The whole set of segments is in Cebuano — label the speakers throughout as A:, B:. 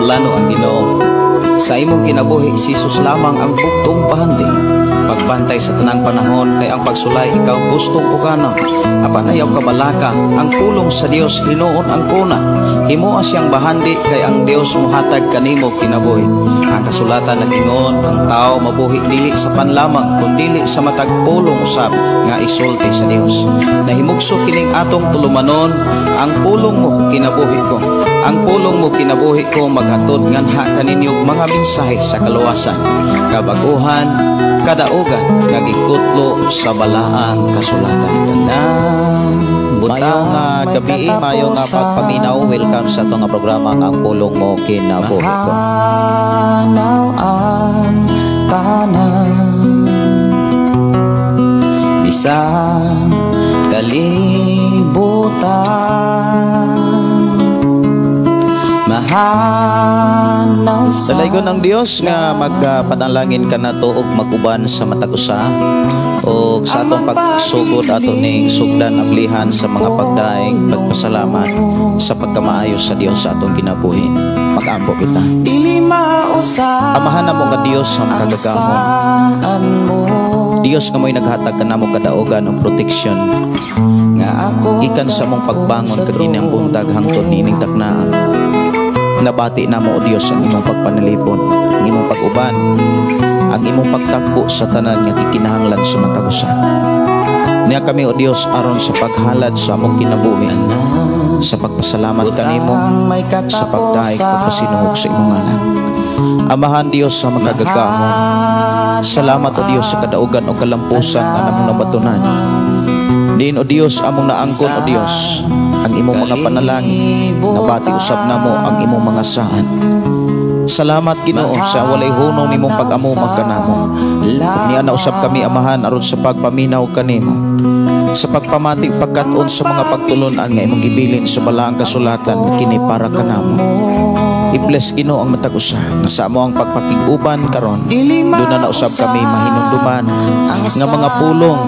A: plano ang Ginoo. Sa imong kinabuhi, si Jesus lamang ang bugtong bahandi. Pagbantay sa tanang panahon kay ang pagsulay ikaw gustong uganon. Apan ayaw kabalaka, ang pulong sa Dios hinuon ang kuna. Himoa siyang bahandi kay ang Dios mohatag kanimo kinabuhi. Ang kasulatan nag-ingon, ang tao mabuhi dili sa panlamang kundili sa matag pulong usab nga isulti sa Dios. Nahimugso kining atong tulumanon, ang pulong mo kinabuhi ko. Ang pulong mo kinabuhi ko maghatod nganha kaninyo mga mensahe sa kaluwasan, kabaguhan, kadaugan nga gikutlo sa balaang kasulatan.
B: Mayong gabi, mayong pagpaminaw. Welcome sa atong programa nga Ang Pulong Mo Kinabuhi Ko.
A: Mahanaw ang tanan, bisang kalibutan. Mahanaw sa
B: Dalaygon ang Dios nga magpanalangin kanato og mag-uban sa matag usa og sa atong pagsugod ato ning sugdan ablihan sa mga pagdaing pagpasalamat sa pagkamaayo sa Dios sa atong kinabuhi. Mag-ampo kita. Amahan namo nga Dios ang makagagahom. Dios nga mo'y naghatag kanamo kadaugan og proteksyon. Gikan sa mong pagbangon kaginang buntag hangtod nining taknaa. Nabati namo o Dios ang imong pagpanalipon, ang imong pag-uban, ang imong pagtakbo sa tanan nga gikinahanglan sa matag usa. Niya kami o Dios aron sa paghalad sa among kinabuhi, sa pagpasalamat kanimo, sa pagdaig pagpasinuhog sa imong ngalan. Amahan Dios sa makagagahom, salamat o Dios sa kadaugan o kalampusan nga namong nabatunan. Diin o Dios among naangkon o Dios ang imong mga panalangin, nabati usab namo ang imong mga saan. Salamat Ginoo sa walay hunong nimong pag-amumag kanamo. Niya na usab kami Amahan aron sa pagpaminaw kanimo, sa pagpamati pagkat-on sa mga pagtulunan nga imong gibilin sa balaang kasulatan nga kini para kanamo. I-bless Ginoo ang matag usa nga sa amo ang pagpakig-uban karon. Doon na nausab kami mahinumduman nga mga pulong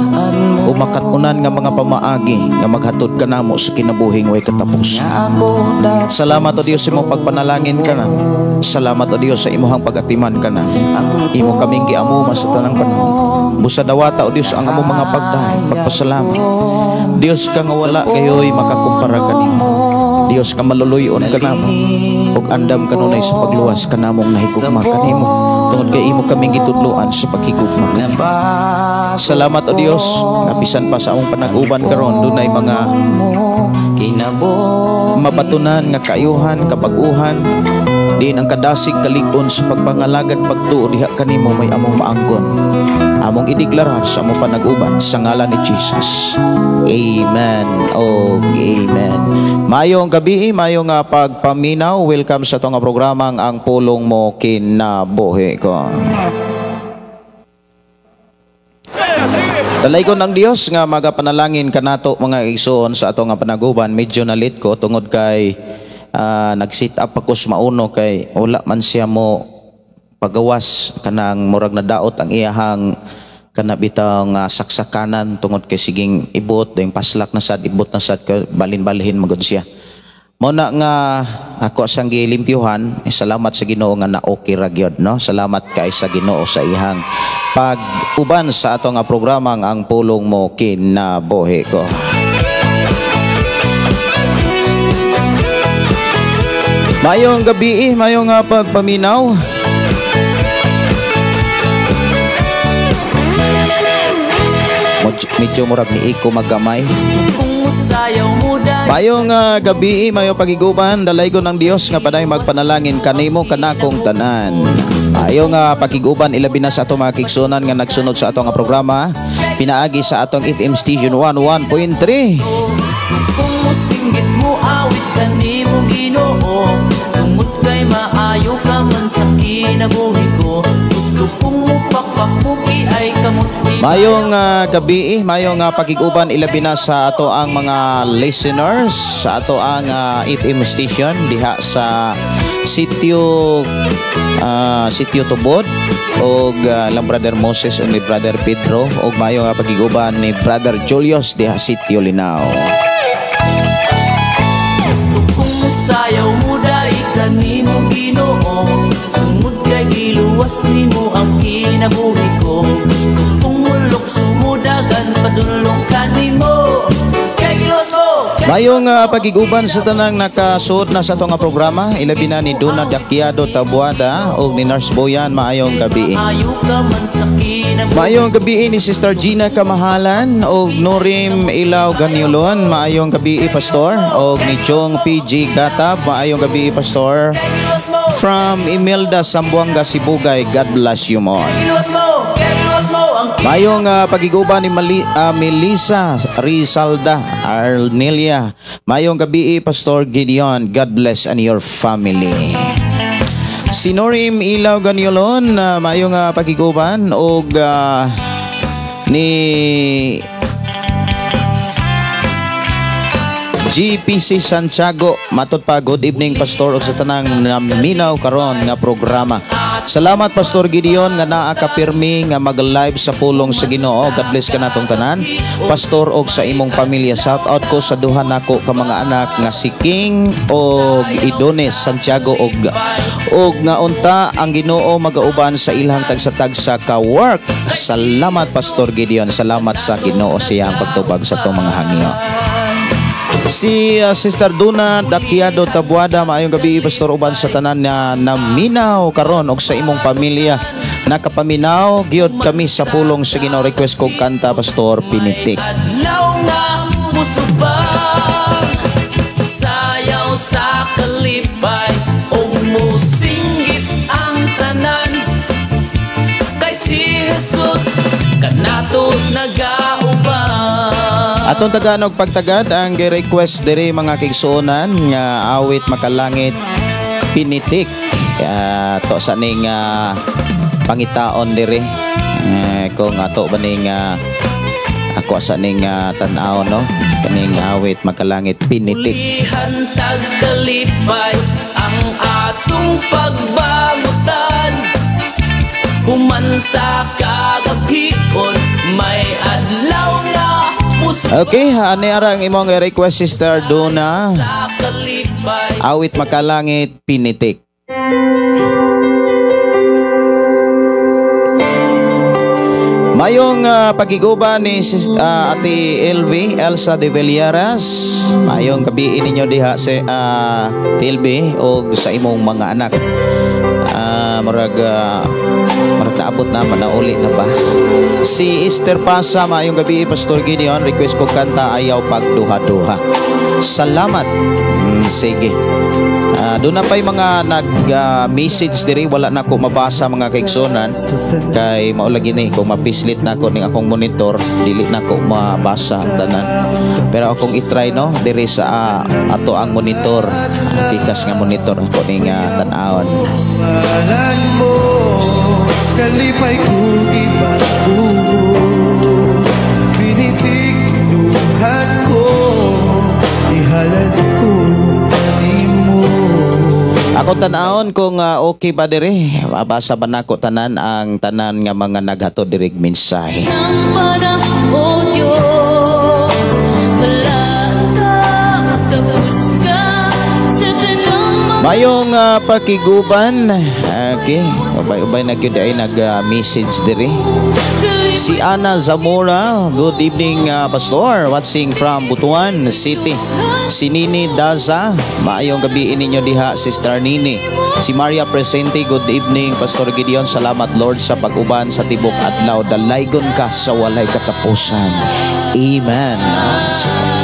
B: o makat-unan nga mga pamaagi nga maghatod kanamo sa kinabuhing way katapusan. Salamat o Dios sa imong pagpanalangin kanamo. Salamat o Dios sa imong pag-atiman kanamo. Imo kaming giamuma sa tanang panahon. Busa dawata o Dios ang among mga pagdaig, pagpasalamat. Dios ka nga wala kayo'y makakumpara kanimo. Dios ka maluluyon kanamo ug andam kanunay sa pagluwas kanamong nahigugma kanimo tungod kay imo kaming gitudloan sa paghigugma kanimo. Salamat o Dios nga bisan pa sa among panag-uban karon dunay mga mabatunan nga kaayuhan, kabag-uhan, diin ang kadasig kalig-on sa pagpangalagad pagtuo diha kanimo may among maangkon. Among ideklarar sa among panag-uban sa ngalan ni Jesus. Amen. Oh, amen. Mayong gabi, mayong pagpaminaw. Welcome sa atong programang Ang Pulong Mo Kinabuhi Ko. Dalaygon ang Dios nga magapanalangin kanato mga igsoon sa atong panaguban. Medyo nalit ko tungod kay nag-sit up ako sa mauno kay wala man siya mo pagawas kanang murag na daot ang iyahang kana bitang saksakanan tungod kay siging ibot yung paslak na sad ibot na sad balin-balhin magud siya. Mao na nga ako sang gilimpyuhan, salamat sa Ginoo nga na okay ra gyud, no? Salamat kay sa Ginoo sa iyang pag-uban sa ato nga programang Ang Pulong Mo Kinabuhi Ko. Mayong gabi, mayong pagpaminaw. Medyo murag ni Iko maggamay. Mayong gabi, mayong pagiguban, dalaygon ng Dios nga paday magpanalangin kanimo kanakong tanan. Mayong pagiguban ilabi na sa atong mga kigsunan nga nagsunod sa atong programa pinaagi sa atong FM station 11.3.
C: Kung musinggit mo awit kanimo Ginoo, tungod kay maayo ka man sa kinabuhi ko, gusto kong mupakpakuki ay kamot.
B: Mayong gabi, mayong pagiguban ilabi na sa ato ang mga listeners sa ato ang FM station diha sa sitio sitio Tubod og lang Brother Moses og ni Brother Pedro og mayong pagiguban ni Brother Julius diha sitio Linao.
C: Gusto kong musayaw mo dai kanimo nimo, Ginoo, tungod kay giluwas nimo ang kinabuhi ko. Gusto kong mulukso mudagan padulong kanimo, kay giluwas mo.
B: Mayong pagiguban sa tanang nakasuot na sa ato nga programa, ilabi na ni Duna Dakyado Tabuada ug ni Nurse Boyan, maayong gabi.
C: Maayo ka man sa kinabuhi.
B: Maayong gabi ni Sister Gina Kamahalan ug Norim Ilaw Ganyulon, maayong gabi, Pastor, ug ni Chong PG Gatab, maayong gabi, Pastor. From Imelda Sambuanga Sibugay, God bless you more.
C: Giluwas mo, kay giluwas mo ang
B: Mayong pagiguban ni Melissa Rizalda Arnelia. Mayong gabi, Pastor Gideon. God bless and your family. Si Norim Ilaw Ganyulon, mayong pagiguban og ni GPC Santiago, matod pa, good evening, Pastor, ug sa tanang naminaw karon nga programa. Salamat, Pastor Gideon, nga naa ka pirmi nga mag-live sa pulong sa Ginoo. God bless kanatong tanan, Pastor, og sa imong pamilya. Shout out ko sa duha nako ka mga anak nga si King og Idonis Santiago og nga unta ang Ginoo magauban sa ilang tagsa-tagsa ka work. Salamat, Pastor Gideon. Salamat sa Ginoo siyang pagtubag sa atong mga hangyo. Si Sister Duna Dakyado Tabuada, maayong gabi, Pastor, uban sa tanan nga naminaw karon og sa imong pamilya. Nakapaminaw gyud kami sa pulong sa Ginoo. Request kog kanta, Pastor, "Pinitik."
C: Adlaw nga musubang, sayaw sa kalipay ug musinggit ang tanan, kay si Jesus kanato nagauban.
B: Atong taganog pagtagad ang gi-request diri, mga kaigsuonan, nga awit "Makalangit", "Pinitik." To sa ning pangitaon diri kung ato ba ning ako sa ning tan-aw, no, kaning awit "Makalangit", "Pinitik."
C: Ulihan tagkalipay ang atong pagbangutan. Human sa kagabhion, may adlaw nga musubang.
B: Okay, ani ara ang imong request, Sister Duna.
C: Sa kalipay.
B: Awit "Makalangit", "Pinitik." Mayong pagiguba ni Ate LV Elsa de Villaras. Mayong gabi ninyo diha si Ate LV og sa imong mga anak. Murag naabot na, manauli na ba? Si Esther Pasa, maayong gabi, Pastor Gideon, request ko kanta "Ayaw Pagduha-duha." Salamat. Sige. Doon na pa'y mga nag-message diri, wala na ko mabasa, mga kaigsunan, kay mao lagi ni kung mapislit na ako ning akong monitor, dili na ko mabasa ang tanan. Pero akong i-try, no, diri sa ato ang monitor, pikas nga monitor ako ning tan-awon.
D: Ngalan mo, kalipay kong ibabuo. Pinitik luhat ko, ihalal ko kanimo.
B: Ako tan-awon kung okay ba diri, mabasa ba nako tanan ang tanan nga mga naghatod diri og mensahe.
E: Ng panahon, O Diyos, balaan ka at tapos ka sa tanang mga
B: Mayong pakiguban. Okay, ubay-ubay na gyud ay nag-message diri. Si Ana Zamora, good evening, Pastor, watching from Butuan City. Si Nini Daza, maayong gabi ninyo diha, Sister Nini. Si Maria Presente, good evening, Pastor Gideon. Salamat, Lord, sa pag-uban sa tibok adlaw. Dalaygon ka sa walay katapusan. Amen.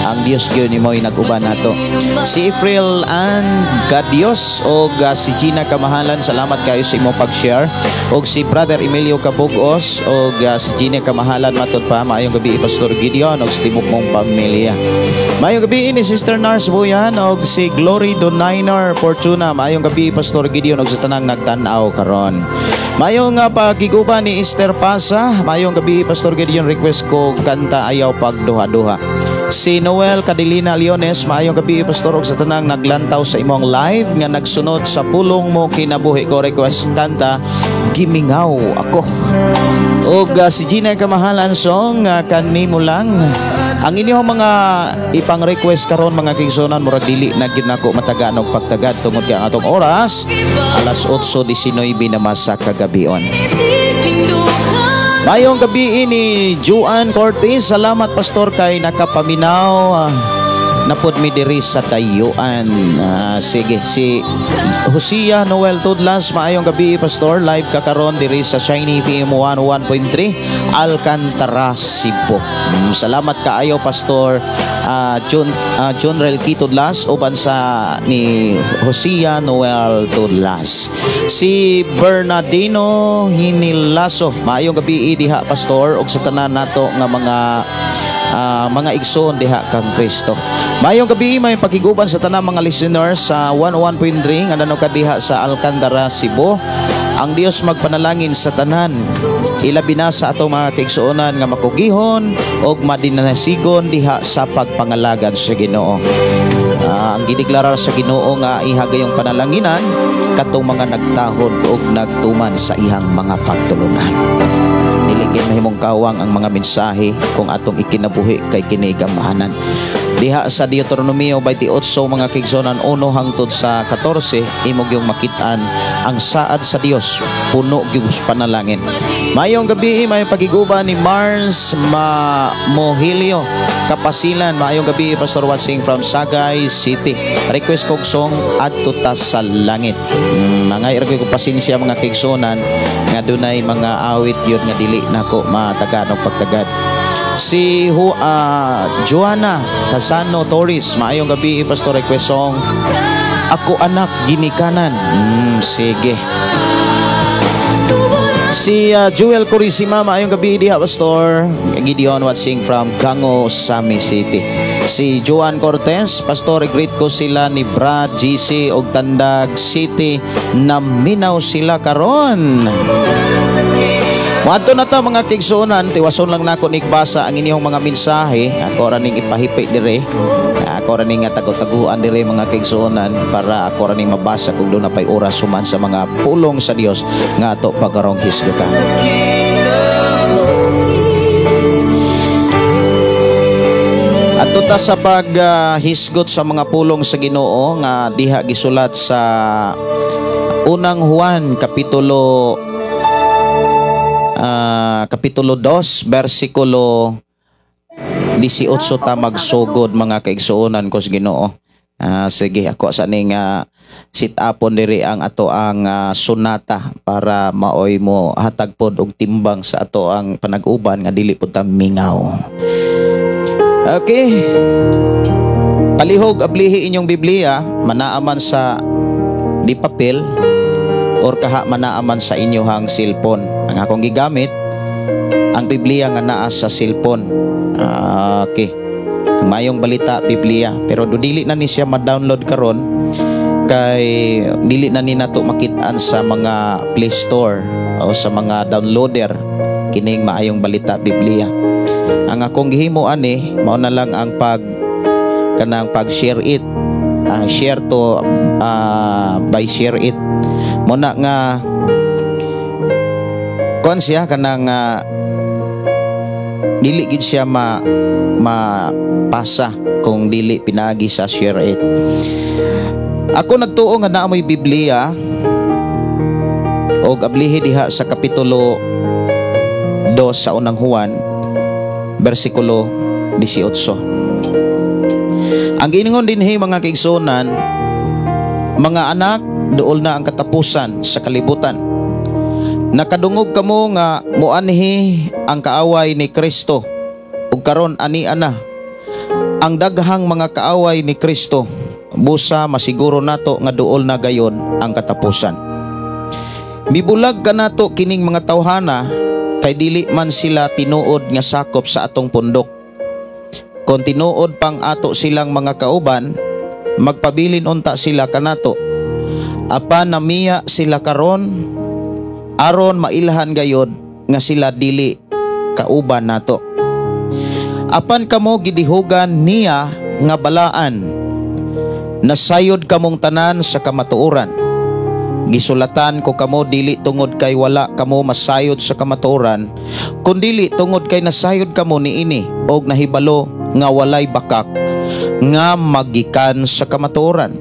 B: Ang Dios gyud nimo'y nag-uban nato. Si April Ann Gadios og si Gina Kamahalan, salamat kayo sa imong pag-share. Og si Brother Emilio Cabugos og si Gina Kamahalan, matod pa, maayong gabi, Pastor Gideon, og sa tibok mong pamilya. Maayong gabi ni Sister Nars Buyan og si Glory Doniner Fortuna. Maayong gabi, Pastor Gideon, og sa tanang nagtan-aw karon. Maayong pagiguban ni Esther Pasa. Maayong gabi, Pastor Gideon, request ko kanta "Ayaw Pagduha-duha." Si Noel Cadelina Leones, maayong gabi, Pastor, og sa tanang naglantaw sa imong live nga nagsunod sa pulong mo kinabuhi ko, request kanta "Gimingaw Ako." Og si Gina Kamahalan song "Kanimo Lang". Ang inyong mga ipang-request karon, mga kaigsuonan, murag dili na gyud nako matagaan og pagtagad tungod kay ang atong oras alas 8:19 na sa kagabion. Mayong gabi ni Juan Cortez. Salamat, Pastor, kay nakapaminaw napod mi diri sa dayuan. Sige, si Josia Noel Tudlas, maayong gabi, Pastor. Live ka karon diri sa Shiny FM 101.3 Alcantara, Cebu. Salamat kaayo, Pastor John Relki Tudlas, uban sa ni Josia Noel Tudlas. Si Bernardino Hinilaso, maayong gabi diha, Pastor, ug sa tanan nato nga mga igsoon diha kang Kristo. Maayong gabi, may pakiguban sa tanang mga listeners sa 101.3 nga nano diha sa Alcantara, Cebu. Ang Dios magpanalangin sa tanan. Ilabi na sa atong mga kaigsuonan nga makugihon og madinasigon diha sa pagpangalagad sa Ginoo. Ang gideklarar sa Ginoo nga ihagayong panalanginan katong mga nagtahod og nagtuman sa ihang mga pagtulunan. Dili gid mahimong kawang ang mga mensahe kung atong ikinabuhi kay kini gamhanan. Diha sa Deuteronomio 28, mga kaigsuonan, 1 hangtod sa 14, imo gyung makit-an ang saad sa Dios puno gyud sa panalangin. Mayong gabi, may pagiguban ni Mars Mohilio Kapasilan. Maayong gabi, Pastor, watching from Sagay City. Request kog song "Adto Ta sa Langit". Mga ko pasensya, mga kaigsuonan, nga dunay mga awit yun nga dili nako matagaan og pagtagad. Si Joanna Casano Torres, maayong gabi, Pastor, request song "Ako Anak Ginikanan". Sige. Si Jewel Corisima, maayong gabi diha, Pastor. Gideon watching from Gango, Sami City. Si Joan Cortez, Pastor, greet ko sila ni Brad GC og Tandag City, naminaw sila karon. Moadto na ta, mga kaigsuonan, tiwason lang nako nigbasa ang inyong mga mensahe. Ako ra ning ipahipi dire. Ako ra ning tago-taguan dire, mga kaigsuonan, para ako ra ning mabasa kung duna pay oras human sa mga pulong sa Dios nga ato pagarong hisgutan. Adto ta sa paghisgot sa mga pulong sa Ginoo nga diha gisulat sa Unang Juan kapitulo 2 bersikulo 18 ta magsugod, mga kaigsuonan ko sa Ginoo. Sige, ako sa ning sit upon diri ang ato ang sonata para maoy mo hatag pod og timbang sa ato ang panag-uban nga dili pud ta mingaw. Okay. Palihog ablihi inyong Biblia, manaaman sa di papel or kaha manaaman sa inyong cellphone. Ang akong gigamit ang Biblia nga naa sa cellphone. Okay. Ang Maayong Balita Biblia, pero do dili na ni siya ma-download karon kay dili na ni nato makit-an sa mga Play Store o sa mga downloader kining Maayong Balita Biblia. Ang akong gihimo ani mao na lang ang pag kanang pag share it. Share to by share it. Mo na nga kuan siya kanang dili gid siya ma mapasa kung dili pinagi sa share it. Ako nagtuo nga naa moy Biblia og ablihi diha sa kapitulo 2 sa Unang Juan bersikulo 18. Ang giingon dinhi, mga kaigsuonan, "Mga anak, duol na ang katapusan sa kalibutan. Nakadungog kamo nga muanhi ang kaaway ni Kristo ug karon ani ana ang daghang mga kaaway ni Kristo. Busa masiguro nato nga duol na gayon ang katapusan. Mibulag kanato kining mga tawhana kay dili man sila tinuod nga sakop sa atong pundok. Kon tinuod pang ato silang mga kauban, magpabilin unta sila kanato. Apan namiya sila karon aron mailhan gayod nga sila dili kauban nato. Apan kamo gidihugan niya nga balaan, nasayod kamong tanan sa kamatuoran. Gisulatan ko kamo dili tungod kay wala kamo masayod sa kamatuoran, kundili tungod kay nasayod kamo niini og nahibalo nga walay bakak nga magikan sa kamatuoran.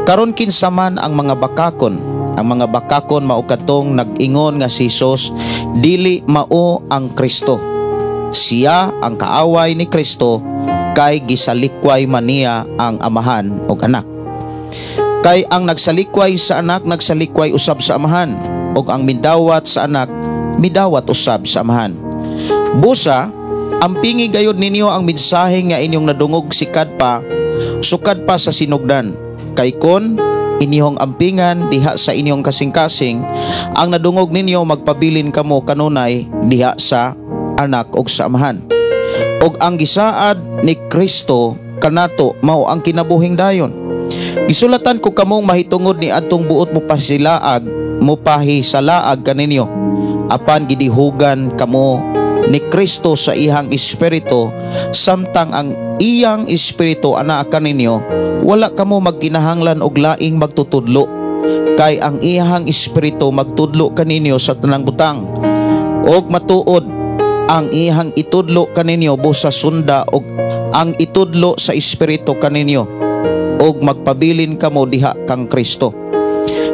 B: Karon, kinsa man ang mga bakakon? Ang mga bakakon mao katong nag-ingon nga si Jesus dili mao ang Kristo. Siya ang kaaway ni Kristo kay gisalikway man niya ang Amahan ug Anak. Kay ang nagsalikway sa Anak, nagsalikway usab sa Amahan, ug ang midawat sa Anak, midawat usab sa Amahan. Busa, ampingi gayud ninyo ang mensahe nga inyong nadungog sikad pa, sukad pa sa sinugdan. Kay kon inyong ampingan diha sa inyong kasing-kasing ang nadungog ninyo, magpabilin kamo kanunay diha sa Anak ug sa Amahan. Ug ang gisaad ni Kristo kanato mao ang kinabuhing dayon. Gisulatan ko kamong mahitungod ni adtong buot mo pasilaag, mo pahisalaag kaninyo. Apan gidihugan kamo ni Kristo sa iyang espiritu, samtang ang iyang espiritu anaa kaninyo, wala kamo magkinahanglan og laing magtutudlo, kay ang iyang espiritu magtudlo kaninyo sa tanang butang og matuod ang iyang itudlo kaninyo. Busa sunda og ang itudlo sa espiritu kaninyo og magpabilin kamo diha kang Kristo.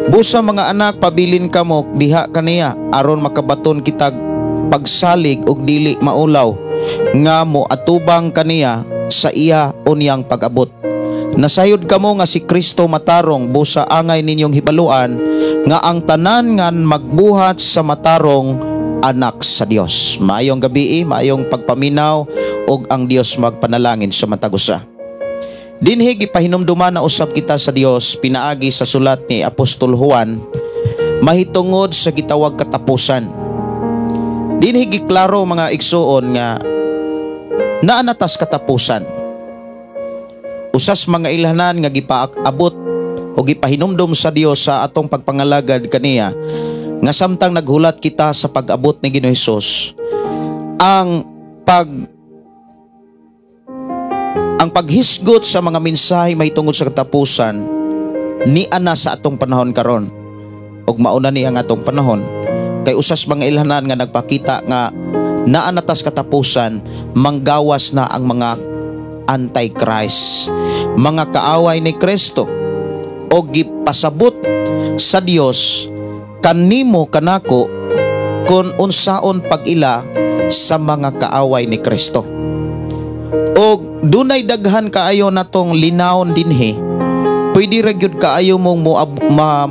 B: Busa, mga anak, pabilin kamo diha kaniya aron makabaton kitag pagsalig og dili maulaw nga mo atubang kaniya sa iya unyang pag-abot. Nasayod kamo nga si Kristo matarong, busa angay ninyong hibaluan nga ang tanan nga magbuhat sa matarong anak sa Dios. Maayong gabii, maayong pagpaminaw ug ang Dios magpanalangin sa matag usa. Dinhi gipahinumduman na usab kita sa Dios pinaagi sa sulat ni Apostol Juan mahitungod sa gitawag katapusan. Dinhi giklaro, mga igsuon, nga naa na tas katapusan. Usas mga ilhanan nga gipaabot o gipahinumdum sa Dios sa atong pagpangalagad kaniya nga samtang naghulat kita sa pag-abot ni Ginoong Hesus, ang paghisgot sa mga mensahe mahitungod sa katapusan ni ana sa atong panahon karon, ug mauna ni ang atong panahon kay usas mga ilhanan nga nagpakita nga naa na tas katapusan, manggawas na ang mga antichrist, mga kaaway ni Kristo, o gipasabot sa Dios kanimo kanako kung unsaon pag-ila sa mga kaaway ni Kristo. Og dunay daghan kaayo natong linawon dinhi. Pwede ra gyud kaayo mong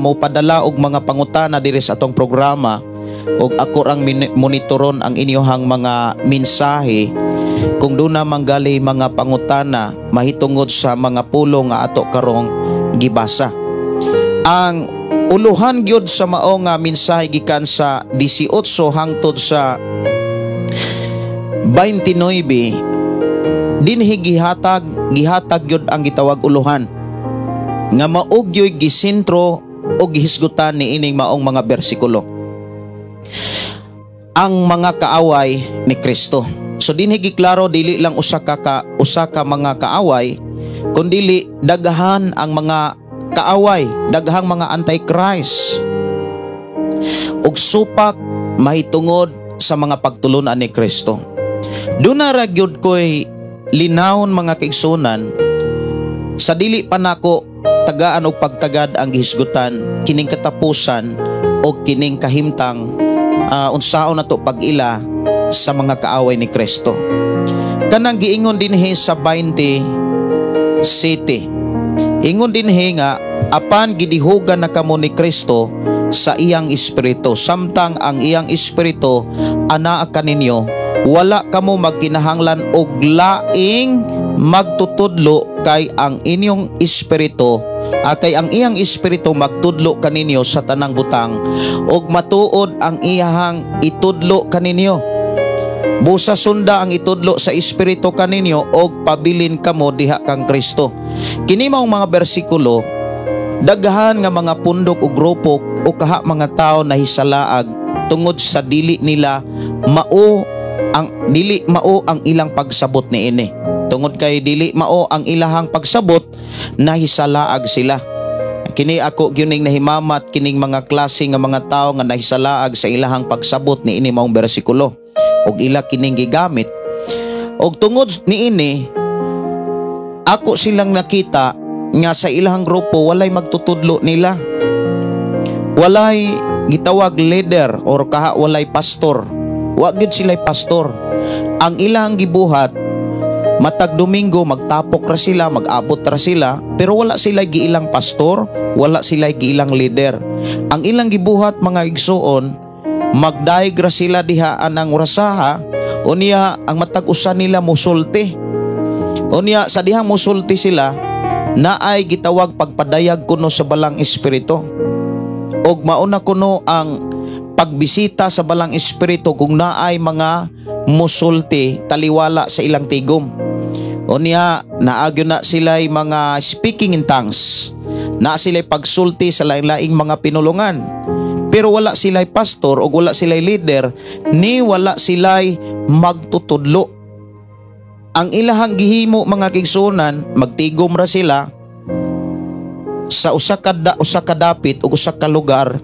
B: mo padala og mga pangutana diri sa atong programa og ako rang monitoron ang inyohang mga mensahe kung duna manggali mga pangutana mahitungod sa mga pulong nga ato karong gibasa. Ang uluhan gyud sa mao nga mensahe gikan sa 18 hangtod sa 29, dinhi gihatag gihatag gyud ang gitawag uluhan nga mao gyoy gisentro o gihisgutan ni ining maong mga bersikulo, ang mga kaaway ni Kristo. So dinhi giklaro, dili lang usa ka mga kaaway, kundili daghan ang mga kaaway, daghang mga antichrist ug supak mahitungod sa mga pagtulunan ni Kristo. Duna ra gyud ko'y linawon, mga kaigsunan, sa dili pa nako tagaan og pagtagad ang gihisgutan kining katapusan o kining kahimtang unsaon nato pag-ila sa mga kaaway ni Kristo. Kanang giingon dinhi sa 20 city. Ingon dinhi nga apan gidihugan na kamo ni Kristo sa iyang espiritu, samtang ang iyang espiritu anaa kaninyo, wala kamo magkinahanglan og laing magtutudlo, kay ang inyong espiritu, kay ang iyang espiritu magtudlo kaninyo sa tanang butang ug matuod ang iyahang itudlo kaninyo. Busa sunda ang itudlo sa espiritu kaninyo og pabilin kamo diha kang Kristo. Kini maong mga bersikulo, daghan nga mga pundok o grupo o kaha mga tao nahisalaag tungod sa dili mao ang ilang pagsabot niini. Tungod kay dili mao ang ilahang pagsabot, nahisalaag sila. Kini ako gyuning nahimamat kining mga klase nga mga tawo nga nahisalaag sa ilahang pagsabot ni ini maong bersikulo ug ila kining gigamit. Og tungod niini, ako silang nakita nga sa ilahang grupo walay magtutudlo nila. Walay gitawag leader or kaha walay pastor. Wa gyud sila'y pastor. Ang ilang gibuhat, matag Domingo magtapok ra sila, mag-abot ra sila, pero wala sila giilang pastor, wala sila giilang leader. Ang ilang gibuhat, mga igsuon, magdaig ra sila diha anang orasaha, unya ang matag usa nila musulti. Unya sa dihang musulti sila, naay gitawag pagpadayag kuno sa Balaang Espiritu. Og mauna kuno ang pagbisita sa Balaang Espiritu kung naay mga musulti taliwala sa ilang tigom. Unya naagyo na sila'y mga speaking in tongues. Na sila'y pagsulti sa laing-laing mga pinulungan. Pero wala sila'y pastor o wala sila'y leader, ni wala sila'y magtutudlo. Ang ilahang gihimo, mga kaigsuonan, magtigom ra sila sa usa ka dapit o usa ka lugar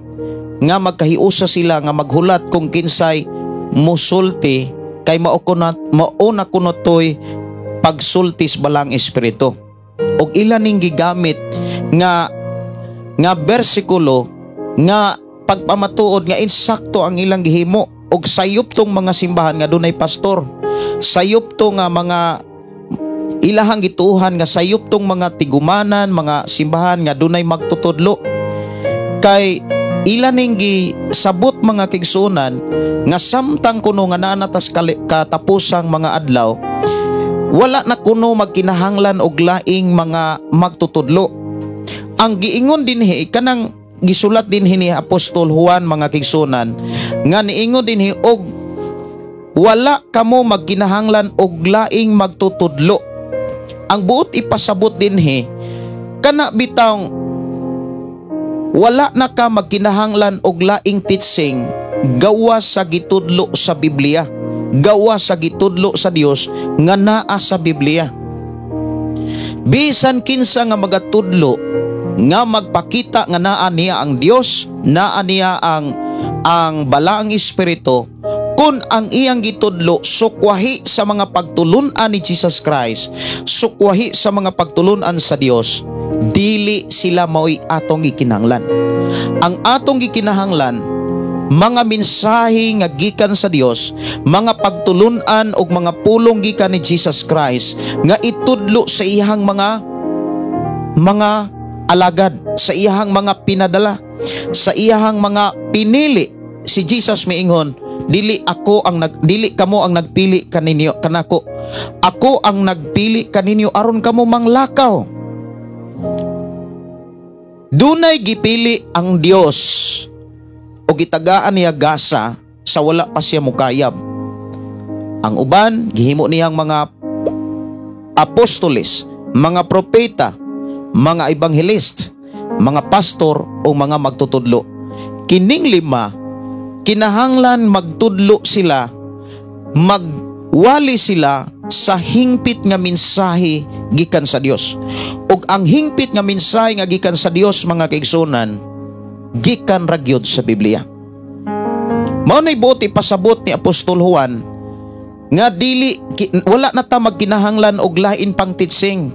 B: nga magkahiusa sila nga maghulat kung kinsay musulti kay mao na kuno toy pagsultis Balaang Espiritu. Og ila ning gigamit nga nga bersikulo nga pagpamatuod nga insakto ang ilang gihimo, og sayop tong mga simbahan nga dunay pastor. Sayop to nga mga ilahang gituohan nga sayop tong mga tigumanan, mga simbahan nga dunay magtutudlo. Kay ila ning gisabot, mga kaigsuonan, nga samtang kuno nga naa na tas katapusang mga adlaw, wala na kuno magkinahanglan og laing mga magtutudlo. Ang giingon dinhi, kanang gisulat dinhi ni Apostol Juan, mga kaigsuonan, nga niingon dinhi og wala kamo magkinahanglan og laing magtutudlo. Ang buot ipasabot dinhi, kana bitawng wala na ka magkinahanglan og laing teaching gawa sa gitudlo sa Biblia, gawa sa gitudlo sa Dios nga naa sa Biblia. Bisan kinsa nga magatudlo nga magpakita nga naa niya ang Dios, naa niya ang Balaang Espiritu, kun ang iyang gitudlo sukwahi sa mga pagtulunan ni Jesus Christ, sukwahi sa mga pagtulunan sa Dios, dili sila mao'y atong gikinahanglan. Ang atong gikinahanglan, mga mensahe nga gikan sa Dios, mga pagtulunan og mga pulong gikan ni Jesus Christ nga itudlo sa iyang mga alagad, sa iyang mga pinadala, sa iyang mga pinili. Si Jesus miingon, "Dili kamo ang nagpili kaninyo kanako. Ako ang nagpili kaninyo aron kamo manglakaw." Dunay gipili ang Dios o gitagaan niya gasa sa wala pa siya mukayab. Ang uban gihimo niyang mga apostoles, mga propeta, mga ebanghelist, mga pastor o mga magtutudlo. Kining lima, kinahanglan magtudlo sila, magwali sila sa hingpit nga mensahe gikan sa Dios. Ug ang hingpit nga mensahe nga gikan sa Dios, mga kaigsuonan, gikan ra gyud sa Biblia. Mao nay buot ipasabot ni Apostol Juan nga dili wala na ta magkinahanglan og lain pang teaching.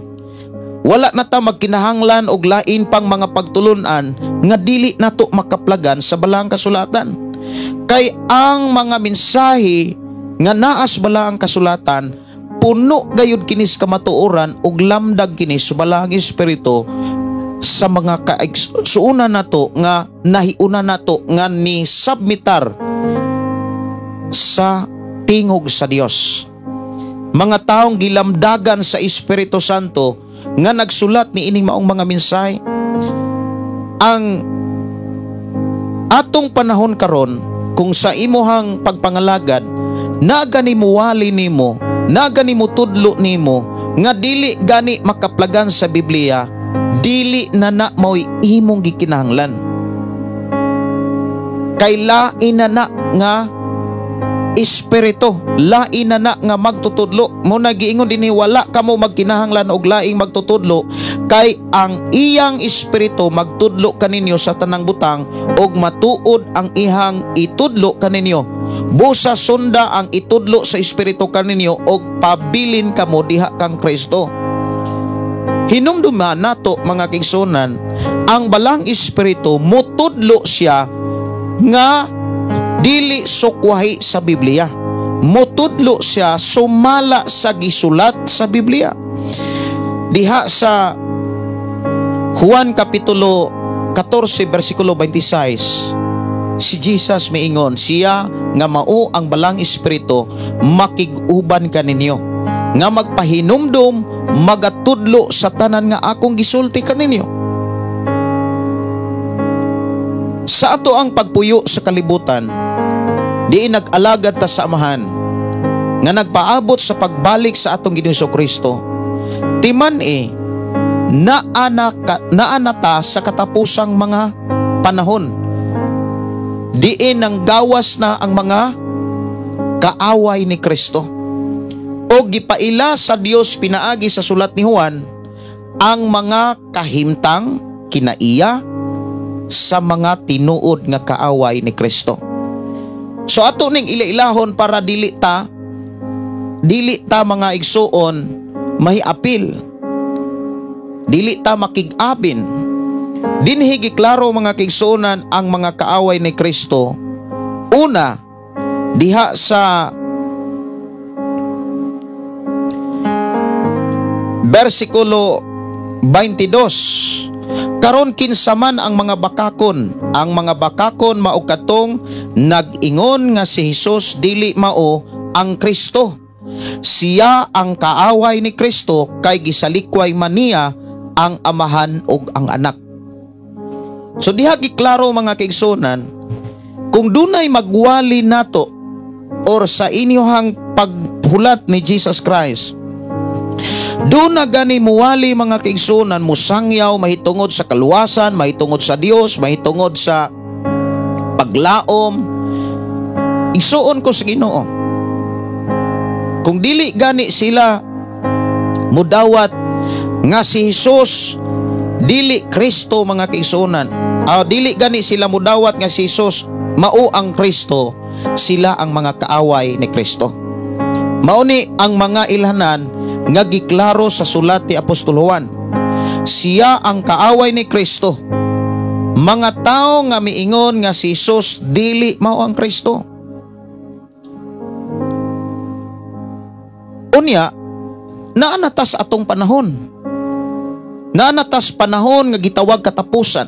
B: Wala na ta magkinahanglan og lain pang mga pagtulunan nga dili nato makaplagan sa Balaang Kasulatan. Kay ang mga mensahe nga naas Balaang Kasulatan, puno gayud kinis kamatuoran ug lamdag kini sa Balaang Espiritu sa mga kaigsuonan nato nga nahiuna nato nga ni submitar sa tingog sa Dios. Mga taong gilamdagan sa Espiritu Santo nga nagsulat ni ining maong mga mensahe. Ang atong panahon karon, kung sa imuhang pagpangalagad na gani muwali nimo, na gani mutudlo nimo nga dili gani makaplagan sa Biblia, dili na na mao'y imong gikinahanglan. Kay lain na na nga espiritu, lain na na nga magtutudlo. Mo na giingon dinhi, wala kamo magkinahanglan og laing magtutudlo.
A: Kay ang iyang espiritu magtudlo kaninyo sa tanang butang ug matuod ang ihang itudlo kaninyo. Busa sunda ang itudlo sa espiritu kaninyo ug pabilin kamo diha kang Kristo. Hinumduma nato, mga kaigsuonan, ang balang espiritu mutudlo siya nga dili sukwahi sa Biblia. Mutudlo siya sumala sa gisulat sa Biblia. Diha sa Juan Kapitulo 14 versikulo 26, si Jesus miingon, siya nga mao ang balang espiritu makig-uban kaninyo nga magpahinumdum, magatudlo sa tanan nga akong gisulti kaninyo. Sa ato ang pagpuyo sa kalibutan, diin nag-alagad ta sa Amahan nga nagpaabot sa pagbalik sa atong Ginoong Kristo, timan e naana ta sa katapusang mga panahon. Diin nang gawas na ang mga kaaway ni Kristo. O gipaila sa Dios pinaagi sa sulat ni Juan ang mga kahimtang kinaiya sa mga tinuod nga kaaway ni Kristo. So ato ning ila-ilahon para dili ta mga igsuon mahiapil. Dili ta makig-abin. Dinhi giklaro, mga kaigsuonan, ang mga kaaway ni Kristo. Una, diha sa versikulo 22. Karon kinsa man ang mga bakakon? Ang mga bakakon mao katong nag-ingon nga si Hesus dili mao ang Kristo. Siya ang kaaway ni Kristo kay gisalikway man niya ang Amahan ug ang Anak. So diha giklaro, mga kaigsuonan, kung dunay magwali nato or sa inyohang paghulat ni Jesus Christ, doon na gani muwali, mga kaigsuonan, musangyaw mahitungod sa kaluwasan, mahitungod sa Dios, mahitungod sa paglaom. Igsuon ko sa Ginoo. Kung dili gani sila mudawat nga si Jesus dili Kristo, mga kaigsuonan, dili gani sila mudawat nga si Jesus mao ang Kristo, sila ang mga kaaway ni Kristo. Mao ni ang mga ilhanan nga giklaro sa sulat ni Apostol Juan. Siya ang kaaway ni Kristo. Mga tao nga miingon nga si Jesus dili mao ang Kristo. Unya, naanatas atong panahon. Naanatas panahon nga gitawag katapusan.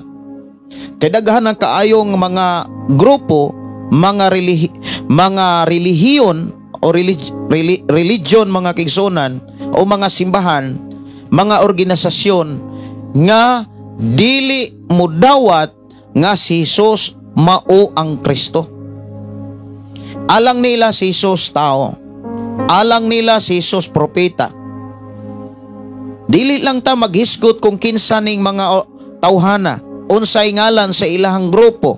A: Kay daghan ang kaayong mga grupo, mga relihiyon o religion, mga kaigsuonan, o mga simbahan, mga organisasyon nga dili mudawat nga si Jesus mao ang Kristo. Alang nila si Jesus tao. Alang nila si Jesus propeta. Dili lang ta maghisgot kung kinsa ning mga tawhana, unsay ngalan sa ilahang grupo.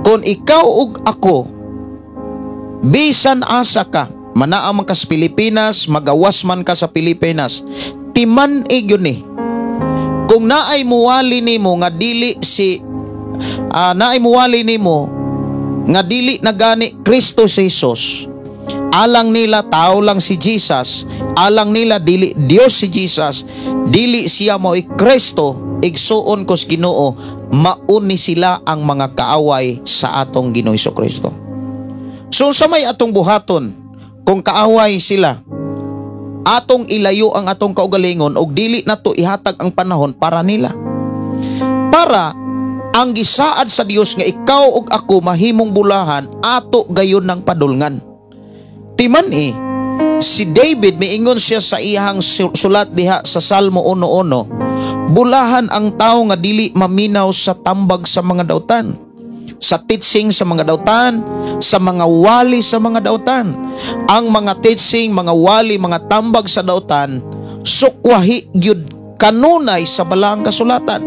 A: Kung ikaw ug ako, bisan asa ka, manaa man ka sa Pilipinas, magawas man ka sa Pilipinas, timan e gyud ni. Kung naay muwali nimo nga dili si naay muwali nimo nga dili na gani Kristo si Jesus, alang nila tao lang si Jesus, alang nila dili Dios si Jesus, dili siya mo'y Kristo, igsuon ko sa Ginoo, mauni sila ang mga kaaway sa atong Ginoo Kristo. So sa may atong buhaton kung kaaway sila? Atong ilayo ang atong kaugalingon og dili nato ihatag ang panahon para nila. Para ang gisaad sa Dios nga ikaw ug ako mahimong bulahan, ato gayon ng padulngan. Timan eh, si David miingon siya sa iyang sulat diha sa Salmo 1:1, bulahan ang tao nga dili maminaw sa tambag sa mga dautan, sa teaching sa mga dautan, sa mga wali sa mga dautan. Ang mga teaching, mga wali, mga tambag sa dautan, sukwahi gyud kanunay sa balaang kasulatan.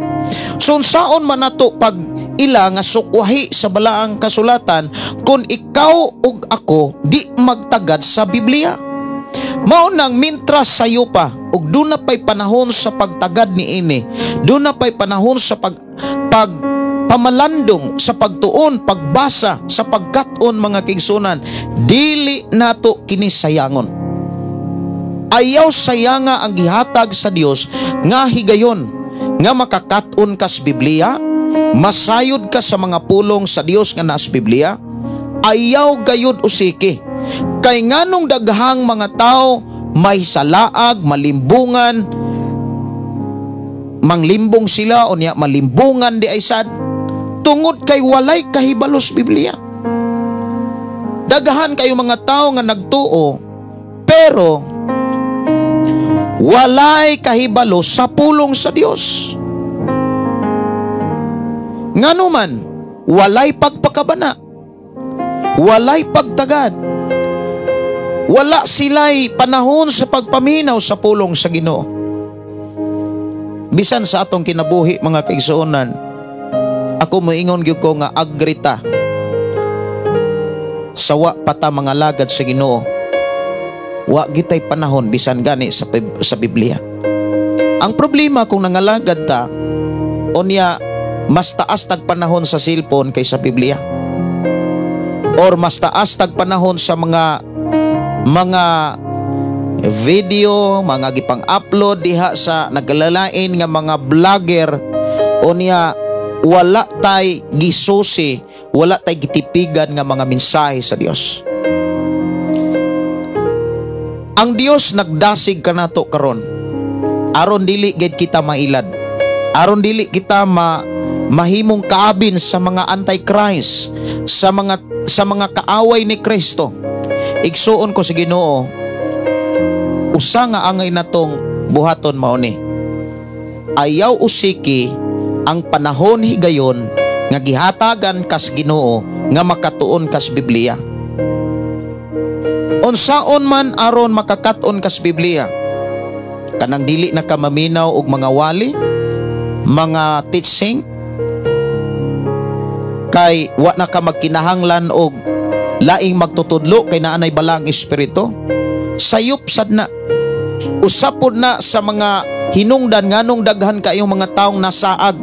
A: So unsaon man nato pag ila nga sukwahi sa balaang kasulatan kung ikaw ug ako di magtagad sa Biblia? Mao nang mintras sayo pa ug duna pay panahon sa pagtagad niini. Duna pay panahon sa pag pag pamalandong, sa pagtuon, pagbasa, sa pagkat-on, mga kaigsuonan, dili nato kini sayangon. Ayaw sayanga ang gihatag sa Dios nga higayon nga makakat-on kas Biblia, masayod ka sa mga pulong sa Dios nga naas Biblia. Ayaw gayud usiki. Kay nganong daghang mga tao may salaag, malimbungan, manglimbong sila o niya malimbungan di ay sad tungod kay walay kahibalos Biblia. Daghan kayo mga tao nga nagtuo pero walay kahibalo sa pulong sa Dios. Ngano man, walay pagpakabana, walay pagtagad, wala sila'y panahon sa pagpaminaw sa pulong sa Ginoo. Bisan sa atong kinabuhi, mga kaigsuonan, ako moingon gyud ko nga agree ta sa wa pa ta mga lagad sa Ginoo, wa gitay panahon bisan gani sa Biblia. Ang problema kung nangalagad ta, unya mas taas tag panahon sa cellphone kaysa Biblia. Or mas taas tag panahon sa mga video, mga gipang-upload diha sa naglalain nga mga vlogger, unya wala tay gisusi, wala tay gitipigan nga mga mensahe sa Dios. Ang Dios nagdasig kanato karon aron dili gid kita mailad. Aron dili kita mahimong kaabin sa mga anti-Christ, sa mga kaaway ni Kristo. Igsuon ko sa Ginoo, usa nga angay natong buhaton mao ni. Ayaw usiki ang panahon higayon nga gihatagan kas Ginoo nga makatuon kas Biblia. Unsaon man aron makakat-on kas Biblia? Kanang dili na ka maminaw og mga wali, mga teaching, kay wa na ka magkinahanglan og laing magtutudlo kay naa nay Balaang Espiritu. Sayop sad na. Usapod na sa mga hinungdan nganong daghan kayong mga taong nasaag.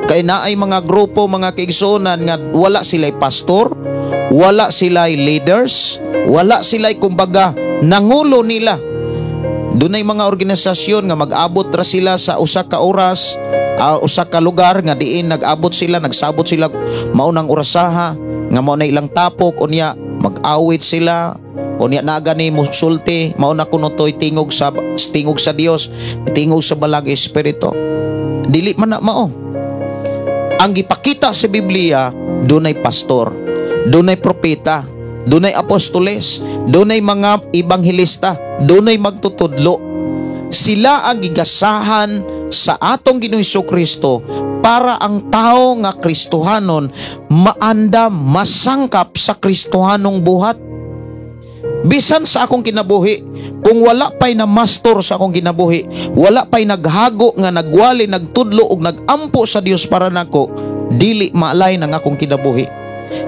A: Kay naay mga grupo, mga kaigsuonan, nga wala sila'y pastor, wala sila'y leaders, wala sila'y kumbaga nangulo nila. Dunay mga organisasyon nga mag-abot ra sila sa usa ka oras, usa ka lugar nga diin nag-abot sila, nagsabot sila maunang orasaha nga mao na ilang tapok, unya mag-awit sila, unya naa gani musulti, mao na kuno to'y tingog sa Dios, tingog sa Balaang Espiritu. Dili man na mao. Ang gipakita sa Biblia, dunay pastor, dunay propeta, dunay apostoles, dunay mga ebanghelista, dunay magtutudlo. Sila ang gigasahan sa atong Ginoong Kristo para ang tao nga Kristohanon maandam, masangkap sa Kristohanong buhat. Bisan sa akong kinabuhi, kung wala pa'y na mastor sa akong kinabuhi, wala pa'y naghago nga nagwali, nagtudlo og nagampo sa Dios para nako, dili maalay ng akong kinabuhi.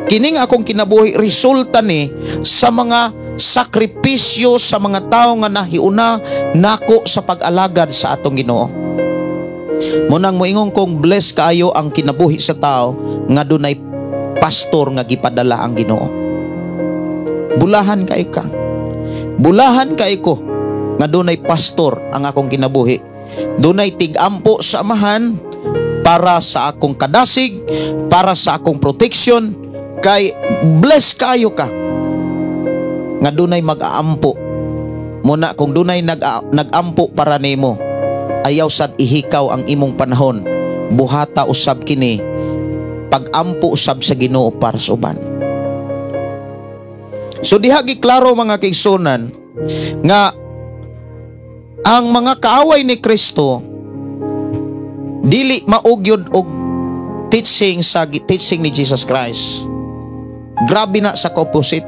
A: Kining akong kinabuhi resulta ni sa mga sakripisyo sa mga tao nga nahiuna nako sa pag-alagad sa atong Ginoo. Munang moingon kong bless kaayo ang kinabuhi sa tao nga dunay pastor nga gipadala ang Ginoo. Bulahan kay ka. Bulahan kay ko nga dunay pastor ang akong kinabuhi. Dunay tig-ampo sa Amahan para sa akong kadasig, para sa akong protection, kay bless kayo ka nga dunay mag-aampo. Muna kung dunay nag-ampo para nimo, ayaw sad ihikaw ang imong panahon. Buhata usab kini pag-ampo usab sa Ginoo para sa uban. So diha giklaro, mga kaigsuonan, nga ang mga kaaway ni Kristo dili maugyod og teaching sa teaching ni Jesus Christ. Grabe na sa opposite.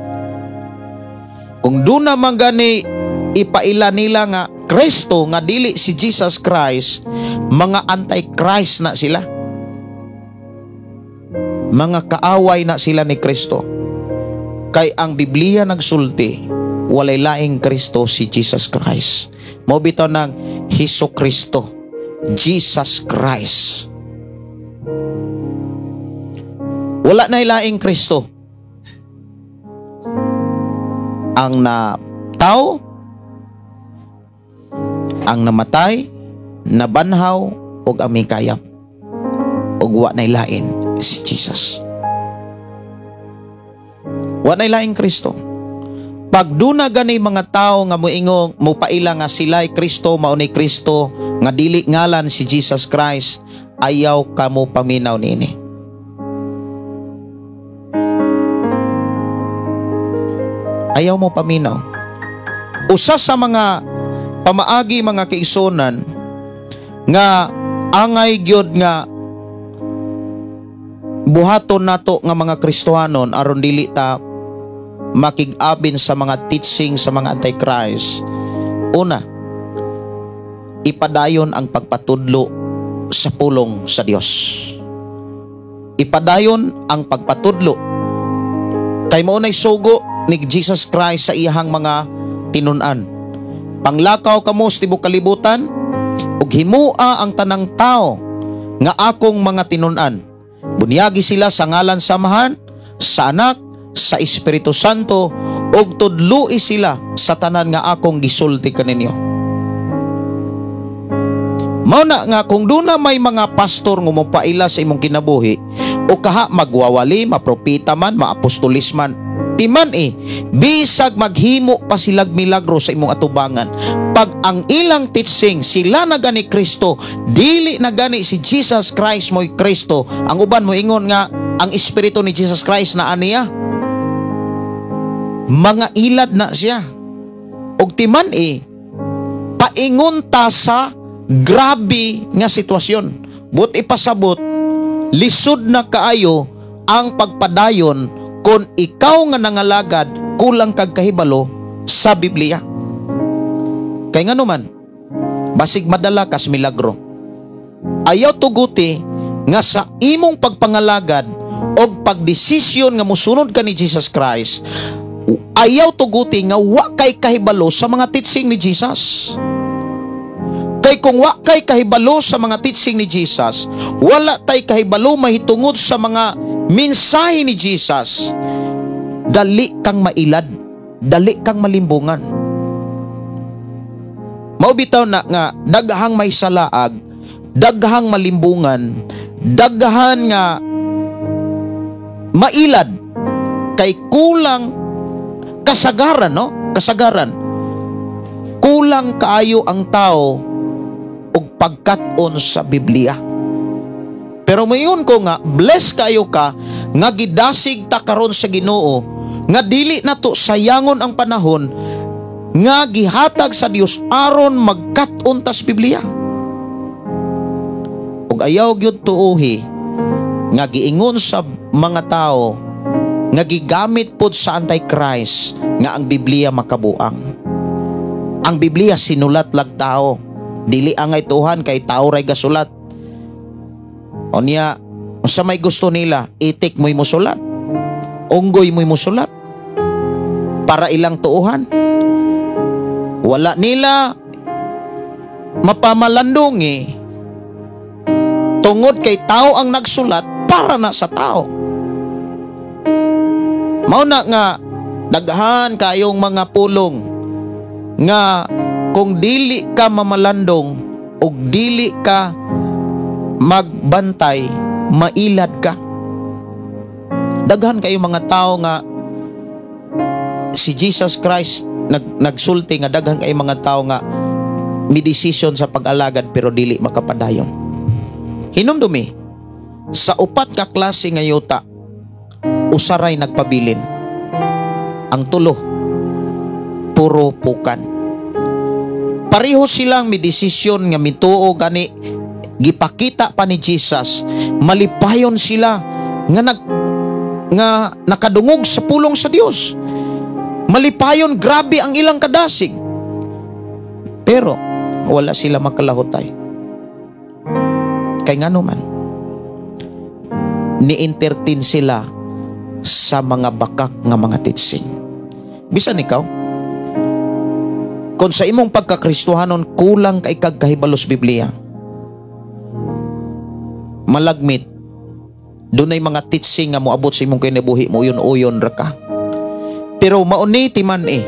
A: Kung duna man gani ipaila nila nga Kristo nga dili si Jesus Christ, mga anti-Christ na sila. Mga kaaway na sila ni Kristo. Kay ang Biblia nagsulti,
B: Walay laing Kristo, si Jesus Christ. Mao bitaw ng Hesus Kristo, Jesus Christ. Wala na laing Kristo. Ang na tao, ang namatay, nabanhaw, ug ang mikayam. Ug wa nay lain si Jesus. Wa nay laing Kristo. Pag duna gani mga tao nga moingong mopaila nga sila'y Kristo, mao ni Kristo, nga dili ngalan si Jesus Christ, ayaw kamo paminaw niini. Ayaw mo paminaw. Usa sa mga pamaagi, mga kaigsunan, nga angay gyud nga buhaton nato nga mga Kristohanon aron dili ta makig-abin sa mga teaching sa mga Antichrist. Una, ipadayon ang pagpatudlo sa pulong sa Dios. Ipadayon ang pagpatudlo. Kay mao nay sugo ni Jesus Christ sa iyahang mga tinun-an. Panglakaw kamo sa tibuok kalibutan ug himua ang tanang tao nga akong mga tinun-an. Bunyagi sila sa ngalan sa Amahan, sa Anak, sa Espiritu Santo, ug tudloi sila sa tanan nga akong gisulti kaninyo. Mao na nga kung duna may mga pastor nga mopaila sa imong kinabuhi o kaha magwawali, mapropita man, maapostolis man, timan bisag maghimo pa silag milagro sa imong atubangan, pag ang ilang teaching sila na gani Kristo, dili na gani si Jesus Christ mo'y Kristo. Ang uban moingon nga ang espiritu ni Jesus Christ na aniya, mga ilad na siya. Og timan paingon ta sa grabe nga sitwasyon. But ipasabot, lisod na kaayo ang pagpadayon kung ikaw nga nangalagad kulang kag kahibalo sa Biblia. Kay ngano man, basig madala kas milagro. Ayaw tuguti nga sa imong pagpangalagad og pagdesisyon nga mosunod ka ni Jesus Christ, ayaw tuguti nga wa kay kahibalo sa mga teaching ni Jesus. Kay kung wa kay kahibalo sa mga teaching ni Jesus, wala tay kahibalo mahitungod sa mga mensahe ni Jesus, dali kang mailad, dali kang malimbungan. Mao bitaw na nga daghang may salaag, daghang malimbungan, daghan nga mailad kay kulang kasagaran, no? Kasagaran. Kulang kaayo ang tao og pagkat-on sa Biblia. Pero mayon ko nga bless kayo ka nga gidasig ta karon sa Ginoo nga dili nato sayangon ang panahon nga gihatag sa Dios aron magkat-on tas Biblia. Ug ayaw gyud tuohi nga giingon sa mga tao nga gigamit pod sa Antichrist nga ang Biblia makabuang. Ang Biblia sinulat lag tao, dili angay tuhan kay tao ray gasulat. O niya, sa may gusto nila, itik mo'y musulat, unggoy mo'y musulat, para ilang tuuhan. Wala nila mapamalandungi tungod kay tao ang nagsulat para na sa tao. Mao na nga daghan kayong mga pulong nga kung dili ka mamalandong og dili ka magbantay, mailad ka. Daghan kayo mga tao nga si Jesus Christ nagsulti nga daghan kayo mga tao nga mi desisyon sa pag-alagad pero dili makapadayon. Hinumdumi, sa upat ka klase nga yuta, usaray nagpabilin. Ang tulo, puro pukan. Pareho silang mi desisyon nga mituo gani gipakita pa ni Jesus, malipayon sila nga nga nakadungog sa pulong sa Dios. Malipayon, grabe ang ilang kadasig. Pero wala sila makalahutay. Kay ngano man, ni-entertain sila sa mga bakak nga mga teaching. Bisan ikaw, Kung sa imong pagkakristohanon kulang kay kag kahibalos Biblia, malagmit dunay mga teaching nga moabot sa imong kinabuhi mo, uyon-uyon ra ka. Pero mauni timan eh,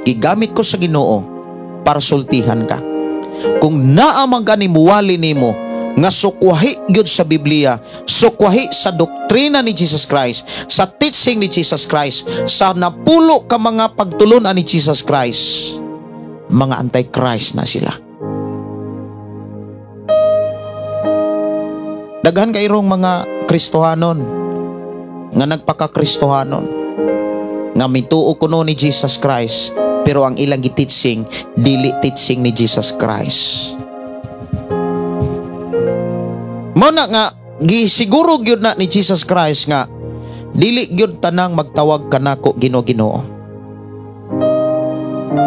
B: gigamit ko sa Ginoo para sultihan ka. Kung naa man gani muwali nimo nga sukwahi gyud sa Biblia, sukwahi sa doktrina ni Jesus Christ, sa teaching ni Jesus Christ, sa napulo ka mga pagtulunan ni Jesus Christ, mga anti-Christ na sila. Daghan kayrong mga Kristohanon nga nagpaka-Kristohanon nga mituo kuno ni Jesus Christ, pero ang ilang giteaching dili teaching ni Jesus Christ. Mao na nga gisiguro gyud na ni Jesus Christ nga dili gyud tanang magtawag kanako Ginoo, Ginoo,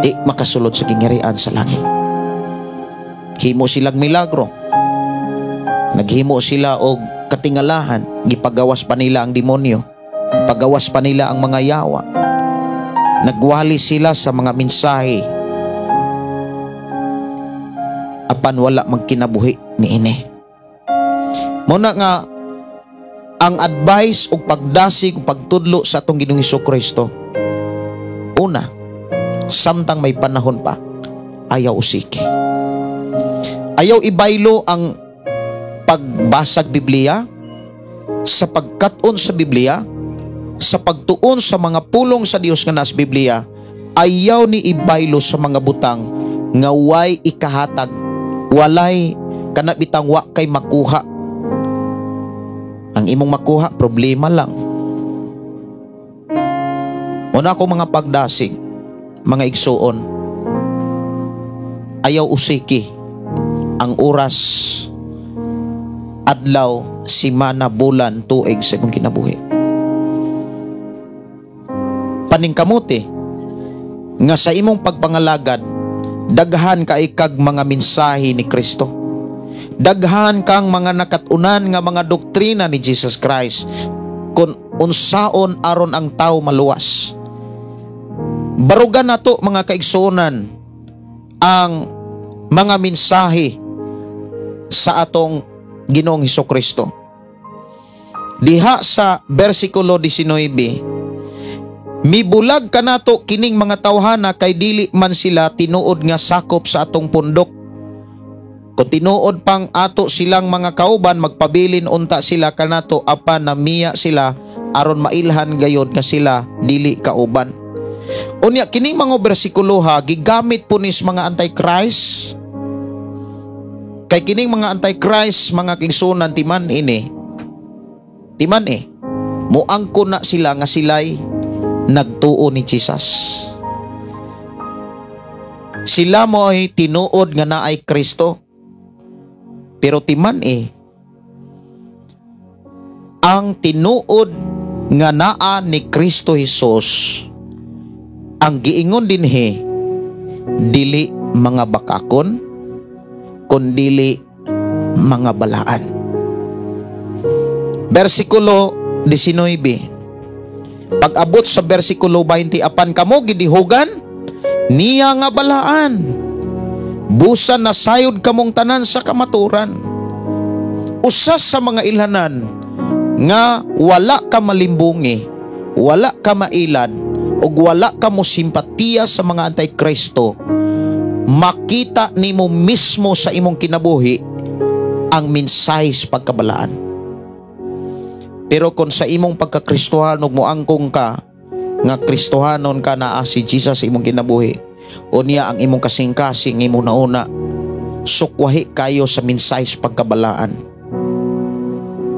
B: di makasulod sa gingharian sa langit. Himo silang milagro, naghimo sila og katingalahan, gipagawas pa nila ang demonyo, pagawas pa nila ang mga yawa, nagwali sila sa mga mensahe, apan wala magkinabuhi niini. Muna nga ang advice ug pagdasig ug pagtudlo sa atong Ginoong Hesukristo, una, samtang may panahon pa, ayaw usiki. Ayaw ibaylo ang pagbasag Biblia, sa pagkat-on sa Biblia, sa pagtuon sa mga pulong sa Dios nga nas Biblia. Ayaw ni ibaylo sa mga butang nga way ikahatag, walay kanabitang wa kay makuha. Ang imong makuha, problema lang. Una ko mga pagdasig, mga igsuon, ayaw usiki ang oras, adlaw, simana, bulan, tuig sa imong kinabuhi. Paningkamuti nga sa imong pagpangalagad, daghan kay kag mga mensahe ni Kristo. Daghan kang mga nakatunan nga mga doktrina ni Jesus Christ kung unsaon aron ang tao maluwas. Barugan nato mga kaigsuonan ang mga mensahe sa atong Ginoong Hesukristo. Diha sa bersikulo 19, mibulag kanato kining mga tawhana kay dili man sila tinuod nga sakop sa atong pundok. Kung tinuod pang ato silang mga kauban, magpabilin unta sila kanato apan namiya sila aron mailhan gayod nga sila dili kauban. Unya kining mga bersikulo ha, gigamit po nis mga anti-Christ. Kay kining mga anti-Christ, mga kigsunan, timan ini. Timan eh. Muangko na sila nga sila'y nagtuo ni Jesus. Sila mo'y tinuod nga naay Kristo. Pero timan eh, ang tinuod nga naa ni Kristo Jesus, ang giingon dinhi, dili mga bakakon, kundili mga balaan. Bersikulo 19. Pag-abot sa bersikulo 20, apan kamo gidihugan niya nga balaan. Busan na sayod kamong tanan sa kamaturan. Usa sa mga ilhanan nga wala ka malimbungi, wala ka mailad, ug wala ka mo simpatiya sa mga anti-Kristo, makita nimo mismo sa imong kinabuhi ang mensahe sa pagkabalaan. Pero kung sa imong pagkakristohan ug moangkong ka nga Kristohanon ka naa si Jesus sa imong kinabuhi, unya ang imong kasing-kasing imong nauna, sukwahi kayo sa mensahe sa pagkabalaan.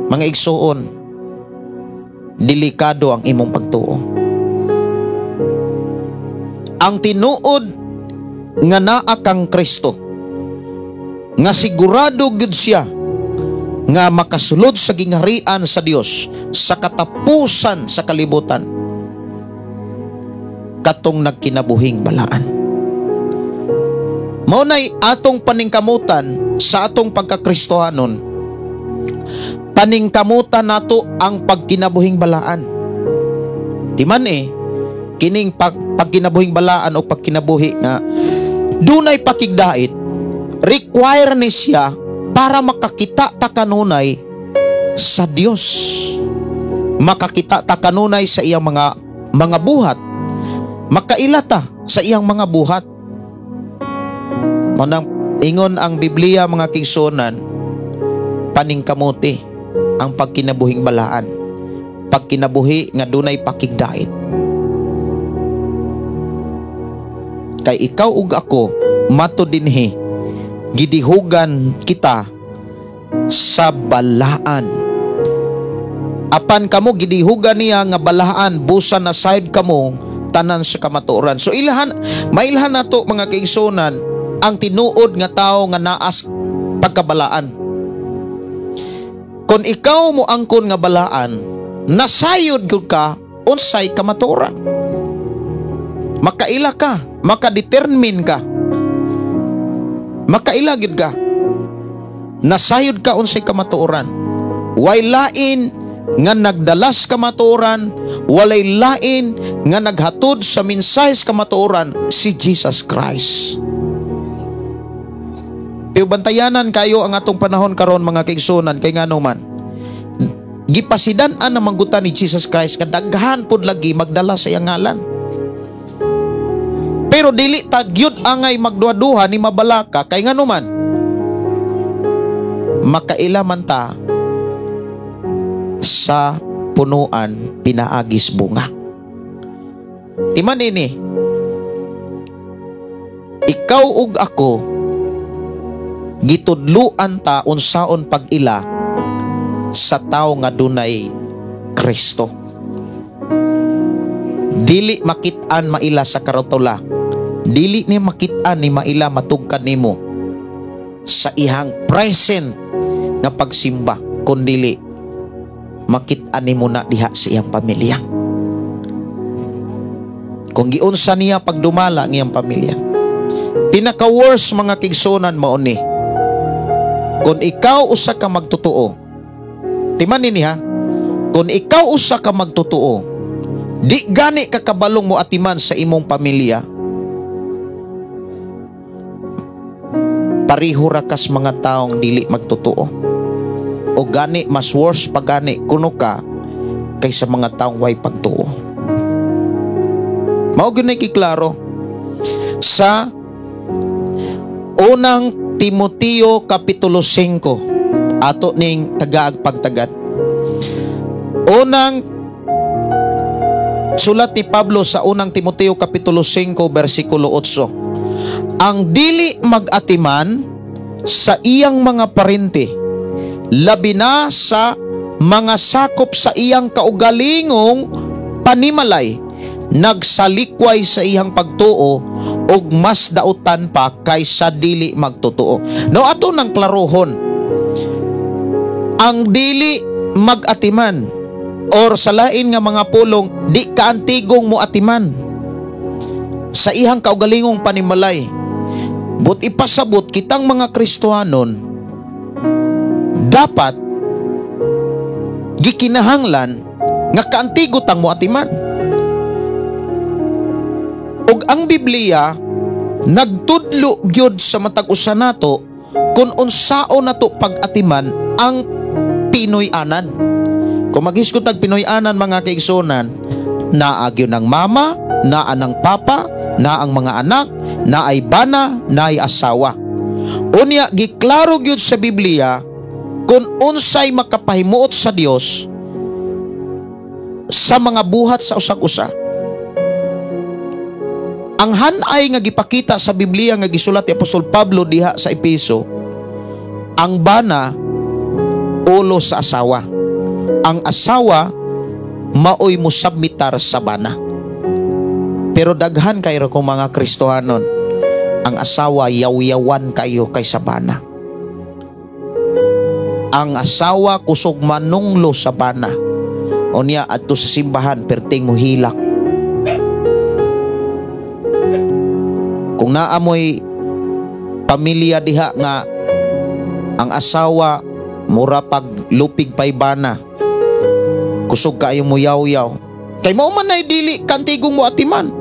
B: Mga igsuon, delikado ang imong pagtuo. Ang tinuod nga naa kang Kristo, nga sigurado gyud siya nga makasulod sa gingharian sa Dios sa katapusan sa kalibutan, katong nagkinabuhing balaan. Mao nay atong paningkamutan sa atong pagkakristohanon. Paningkamutan nato ang pagkinabuhing balaan. Di man eh, kining pagkinabuhing balaan o pagkinabuhi nga Dunay pakigdait, require ni siya para makakita ta kanunay sa Dios. Makakita ta kanunay sa iyang mga buhat. Makaila ta sa iyang mga buhat. Manang ingon ang Biblia, mga kaigsuonan, paningkamuti ang pagkinabuhing balaan. Pagkinabuhi nga dunay pakigdait. Kay ikaw ug ako mato dinhi gidihugan kita sa balaan. Apan kamo gidihugan niya nga balaan, busan na side kamo tanan sa kamatuoran. So ilhan, mailhan nato, mga kaigsuonan, ang tinuod nga tao nga naas pagkabalaan. Kung ikaw mo angkon nga balaan, nasayod gyud ka unsay kamatuoran. Makaila ka, makadetermine ka. Makaila gyud ka. Nasayod ka unsay kamatuoran. Way lain nga nagdalas kamatuoran, walay lain nga naghatod sa mensahe sa kamatuoran, si Jesus Christ. Pero bantayanan kayo ang atong panahon karon, mga kaigsuonan, kay ngano man gipasidan-an na manggutan ni Jesus Christ kadaghan pud lagi magdala sa iyang ngalan. Pero dili ta gyud angay magduha-duha ni mabalaka, kay ngano man makaila man ta sa punuan pinaagis bunga. Timan ini, ikaw ug ako gitudluan ta unsaon pag-ila sa tawo nga dunay Kristo. Dili makit-an maila sa karatula. Dili ni makit-an ni maila matugkad nimo sa ihang present nga pagsimba, kundili makit-an nimo na diha sa iyang pamilya. Kung giunsa niya pagdumala ang iyang pamilya. Pinaka worst, mga kaigsuonan, mao ni kung ikaw usa ka magtotoo. Timan ni ha. Kung ikaw usa ka magtotoo, di gani ka kabalong mo atiman sa imong pamilya, pareho ra kas mga taong dili magtotoo. O gani mas worse pa gani kuno ka kaysa mga taong way pagtuo. Mao gyud ni kiklaro sa Unang Timoteo kapitulo 5, ato ning tagaag pagtagad. Unang sulat ni Pablo sa Unang Timoteo kapitulo 5 bersikulo 8. Ang dili mag-atiman sa iyang mga parente, labi na sa mga sakop sa iyang kaugalingong panimalay, nagsalikway sa iyang pagtuo og mas dautan pa kaysa dili magtotoo. No, ato nang klarohon. Ang dili mag-atiman, or sa lain nga mga pulong, di kaantigong mo atiman sa iyang kaugalingong panimalay. But ipasabot kitang mga Kristohanon, dapat gikinahanglan nga kaantigo tang mo atiman. Ug ang Biblia nagtudlo gyud sa matag usa nato kung unsaon nato pag-atiman ang Pinoy-anan. Kung maghisgot tag Pinoy-anan, mga kaigsuonan, naa gyud ng mama, naa ng papa, naa ang mga anak, naay bana, naay asawa. Unya giklaro gyud sa Biblia kung unsay makapahimuot sa Dios sa mga buhat sa usag-usa. Ang hanay nga gipakita sa Biblia nga gisulat ni Apostol Pablo diha sa Epeso, ang bana ulo sa asawa. Ang asawa maoy mosubmitar sa bana. Pero daghan kayo kung mga Kristohanon, ang asawa yaw-yawan kayo kaysa bana. Ang asawa kusog manunglo sa bana. Unya adto sa simbahan perting muhilak. Kung naamoy pamilya diha nga ang asawa mura pag lupig pay bana, kusog kaayo mo yaw-yaw, kay mao man nay dili kantigong mo atiman.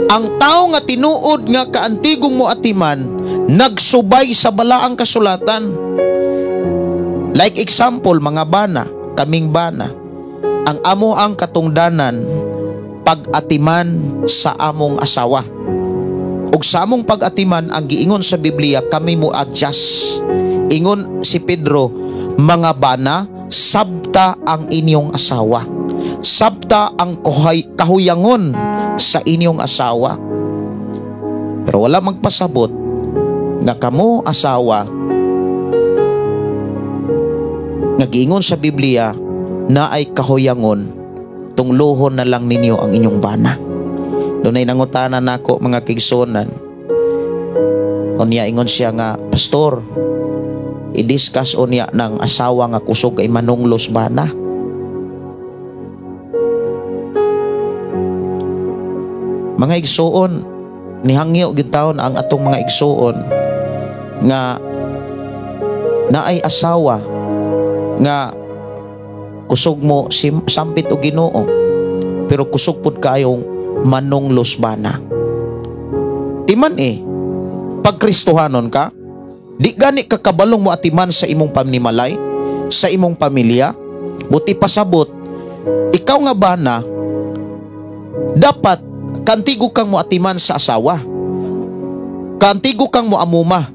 B: Ang tao nga tinuod nga kaantigong mo atiman, nagsubay sa balaang kasulatan. Like example, mga bana, kaming bana, ang amo ang katungdanan pag-atiman sa among asawa. Ug sa among pag-atiman, ang giingon sa Biblia, kami mo adjust. Ingon si Pedro, mga bana, sabta ang inyong asawa. Sabta ang kahuyangon sa inyong asawa. Pero wala magpasabot nga kamo asawa nga giingon sa Biblia na ay kahuyangon, tungluhon na lang ninyo ang inyong bana. Dunay nangutana nako mga kigsunan. Unya ingon siya nga, pastor, i-discuss unya ng asawa nga kusog ay manunglos bana. Mga igsuon, nihangyo gyud taon ang atong mga igsuon nga naay asawa nga kusog mo sampit og Ginoo, pero kusog pud kaayong manunglos bana. Timan pag Kristohanon ka, di gani kakabalong mo atiman sa imong pamnimalay, sa imong pamilya, buti pasabot, ikaw nga bana, dapat kantigo kang moatiman sa asawa. Kantigo kang moamuma.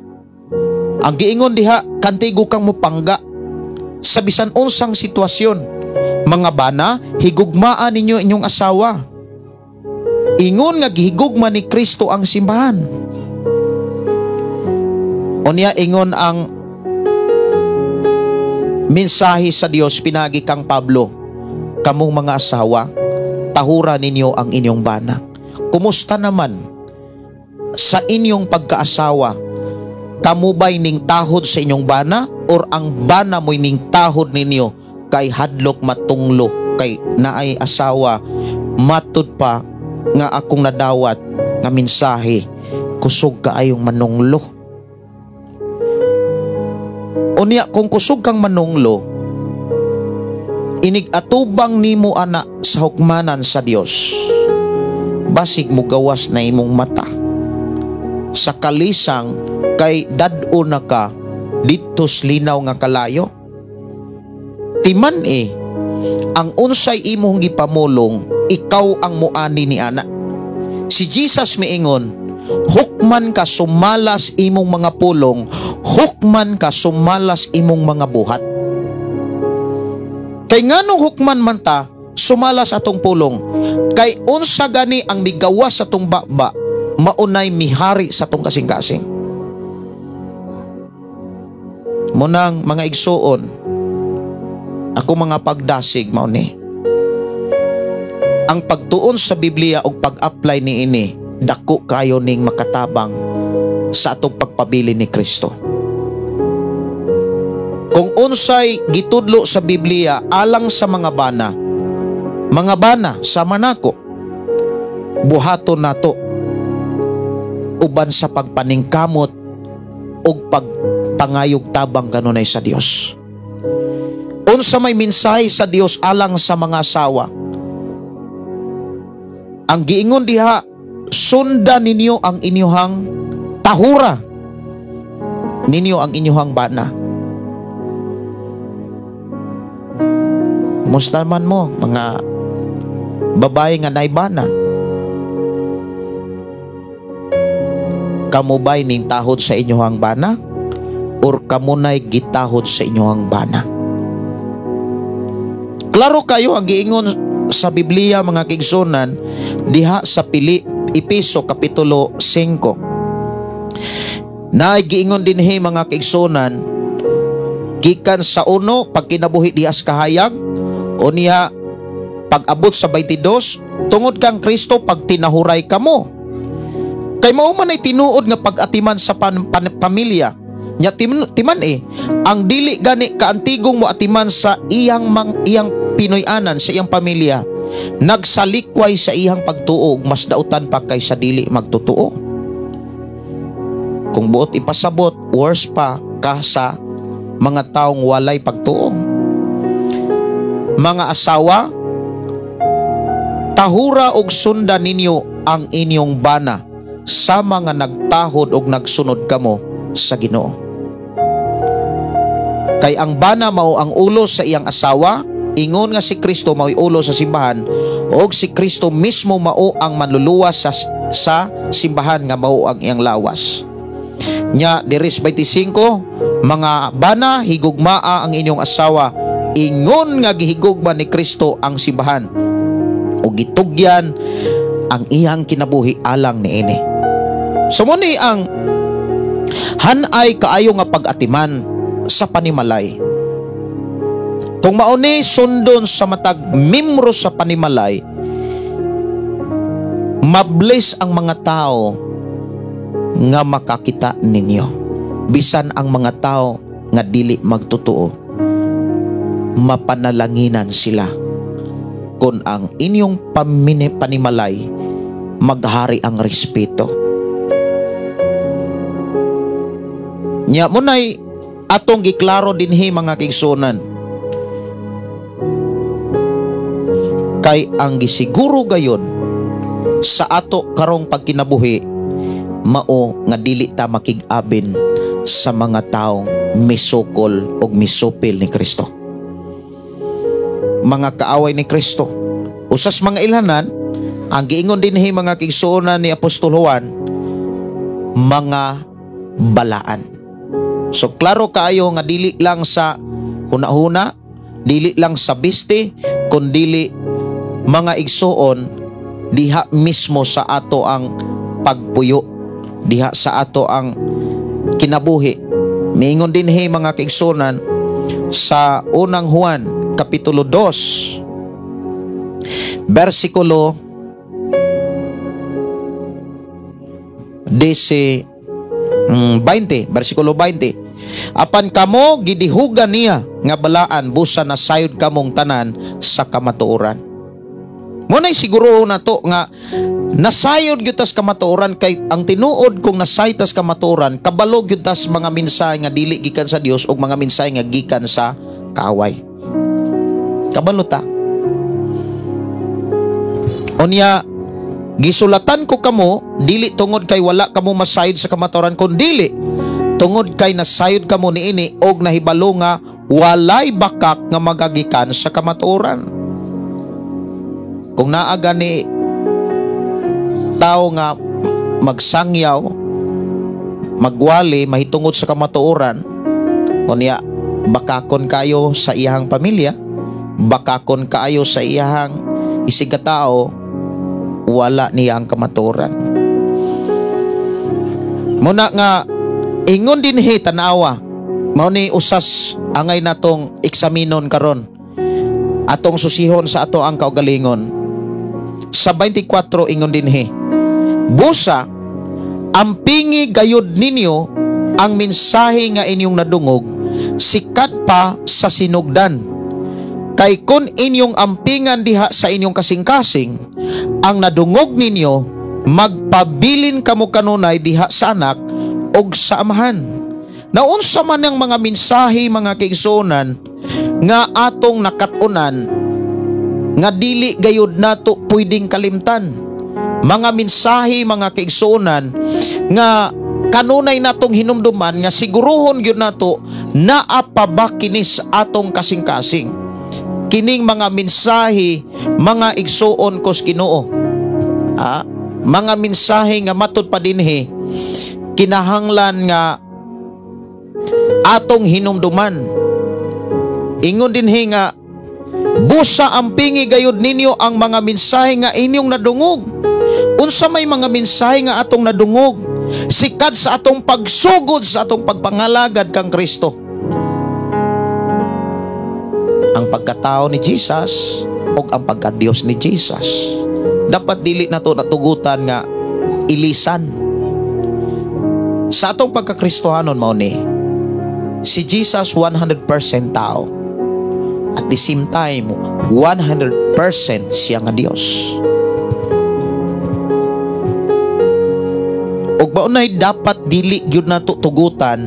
B: Ang giingon diha, kantigo kang mopangga sa bisan unsang sitwasyon. Mga bana, higugmaa ninyo inyong asawa. Ingon nga gihigugma ni Kristo ang simbahan. Unya ingon ang mensahe sa Dios pinagi kang Pablo, kamong mga asawa, tahura ninyo ang inyong bana. Kumusta naman sa inyong pagkaasawa? Kamu ba'y ning tahod sa inyong bana, or ang bana mo'y ning tahod ninyo kay hadlok matunglo kay naay asawa? Matud pa nga akong nadawat nga mensahe, kusog kaayong manunglo. Unya kung kusog kang manunglo, inig atubang nimo ana sa hukmanan sa Dios, basig mo gawas na imong mata sa kalisang kay dad-o na ka didto sa linaw nga kalayo. Timan ang unsay imong gipamulong, ikaw ang muani ni ana. Si Jesus miingon, hukman ka sumalas imong mga pulong, hukman ka sumalas imong mga buhat. Kay nganong hukman man ta sumalas atong pulong? Kay unsa gani ang migawas sa atong baba, maunay mihari sa atong kasing-kasing. Munang mga igsuon, ako mga pagdasig mao ni. Ang pagtuon sa Biblia og pag-apply niini, dako kayo ning makatabang sa atong pagpabili ni Kristo. Kung unsay gitudlo sa Biblia alang sa mga bana sama nako, buhaton nato uban sa pagpaningkamot og pagpangayog tabang kanunay sa Dios. Unsa may mensahe sa Dios alang sa mga asawa? Ang giingon diha, sundan ninyo ang inyuhang tahura ninyo ang inyuhang bana. Kumusta man mo mga babae nga naibana? Kamo ba'y ning tahod sa inyuhang bana, or kamo na'y gitahod sa inyuhang bana? Klaro kayo ang giingon sa Biblia mga kigsunan diha sa Epeso Kapitulo 5. Nagiingon dinhi mga kaigsunan, gikan sa uno pagkinabuhi diha sa kahayag, unya pag-abot sa 22, tungod kang Kristo pagtinahuray kamo. Kay mao man ay tinuod nga pag-atiman sa pamilya. Nya timan ang dili gani kaantigong mo atiman sa iyang iyang Pinoy-anan, sa iyang pamilya, nagsalikway sa iyang pagtuo, mas dautan pa kaysa dili magtotoo. Kung buot ipasabot, worse pa ka sa mga taong walay pagtuo. Mga asawa, tahura og sunda ninyo ang inyong bana sa mga nagtahod og nagsunod kamo sa Ginoo. Kay ang bana mao ang ulo sa iyang asawa, ingon nga si Kristo mao'y ulo sa simbahan, og si Kristo mismo mao ang manluluwas sa simbahan nga mao ang iyang lawas. Nya diris 25, mga bana, higugmaa ang inyong asawa, ingon nga gihigugma ni Kristo ang simbahan ug gitugyan ang iyang kinabuhi alang niini. So mo ni ang hanay kaayo nga pag-atiman sa panimalay. Kung mauni sundon sa matag membro sa panimalay, mabless ang mga tao nga makakita ninyo. Bisan ang mga tao nga dili magtotoo, mapanalanginan sila kung ang inyong panimalay maghari ang respeto. Nya munay atong giklaro dinhi mga kaigsuonan, kay ang gisiguro gayon sa ato karong pagkinabuhi mao nga dili ta makig-abin sa mga taong misukol og misupil ni Kristo, mga kaaway ni Kristo. Usas mga ilanan, ang giingon dinhi mga kaigsuonan ni Apostol Juan, mga balaan. So klaro kaayo nga dili lang sa hunahuna, dili lang sa biste, kundili mga igsuon diha mismo sa ato ang pagpuyo, diha sa ato ang kinabuhi. Miingon dinhi mga kaigsuonan sa unang Juan kapitulo 2 bersikulo 20, bersikulo 20. Apan kamo gidihugan niya nga balaan busa nasayod kamong tanan sa kamatuoran. Muna'y siguro na to nga nasayod gyud tas kamatuoran, kay ang tinuod kung nasayod tas kamatuoran, kabalo gyud tas mga mensahe nga dili gikan sa Dios ug mga mensahe nga gikan sa kaaway. Kabalo ta. Unya gisulatan ko kamo dili tungod kay wala kamo masayod sa kamatuoran, kun dili tungod kay nasayod kamo niini og nahibalo nga walay bakak nga magagikan sa kamatuoran. Kung naa gani tao nga magsangyaw, magwali mahitungod sa kamatuoran, unya bakakon kayo sa iyang pamilya, bakakon kaayo sa iyang isigatao, wala niya ang kamatuoran. Muna nga ingon dinhi tanawa, mao ni usas angay natong eksaminon karon, atong susihon sa ato ang kaugalingon. Sa 24 ingon dinhi, busa ampingi gayud ninyo ang mensahe nga inyong nadungog sikat pa sa sinugdan. Kay kun inyong ampingan diha sa inyong kasing-kasing ang nadungog ninyo, magpabilin kamo kanunay diha sa anak og sa amahan. Naunsa man ang mga mensahe mga kaigsuonan nga atong nakat-unan nga dili gayud nato pwedeng kalimtan. Mga mensahe mga kaigsuonan nga kanunay natong hinumduman nga siguruhon gyud nato naa pa ba kini sa atong kasing-kasing. Kining mga mensahe mga igsuon kos Ginoo. Mga mensahe nga matud pa dinhi kinahanglan nga atong hinumduman. Ingon dinhi nga busa ampingi gayud ninyo ang mga mensahe nga inyong nadungog. Unsa may mga mensahe nga atong nadungog sikad sa atong pagsugod sa atong pagpangalagad kang Kristo. Ang pagkatao ni Jesus ug ang pagkadiyos ni Jesus. Dapat dili nato natugutan nga ilisan. Sa atong pagkakristohanon mao ni si Jesus 100% tao. At the same time 100% siya nga Dios. Ug maunay dapat dili gyud nato tugutan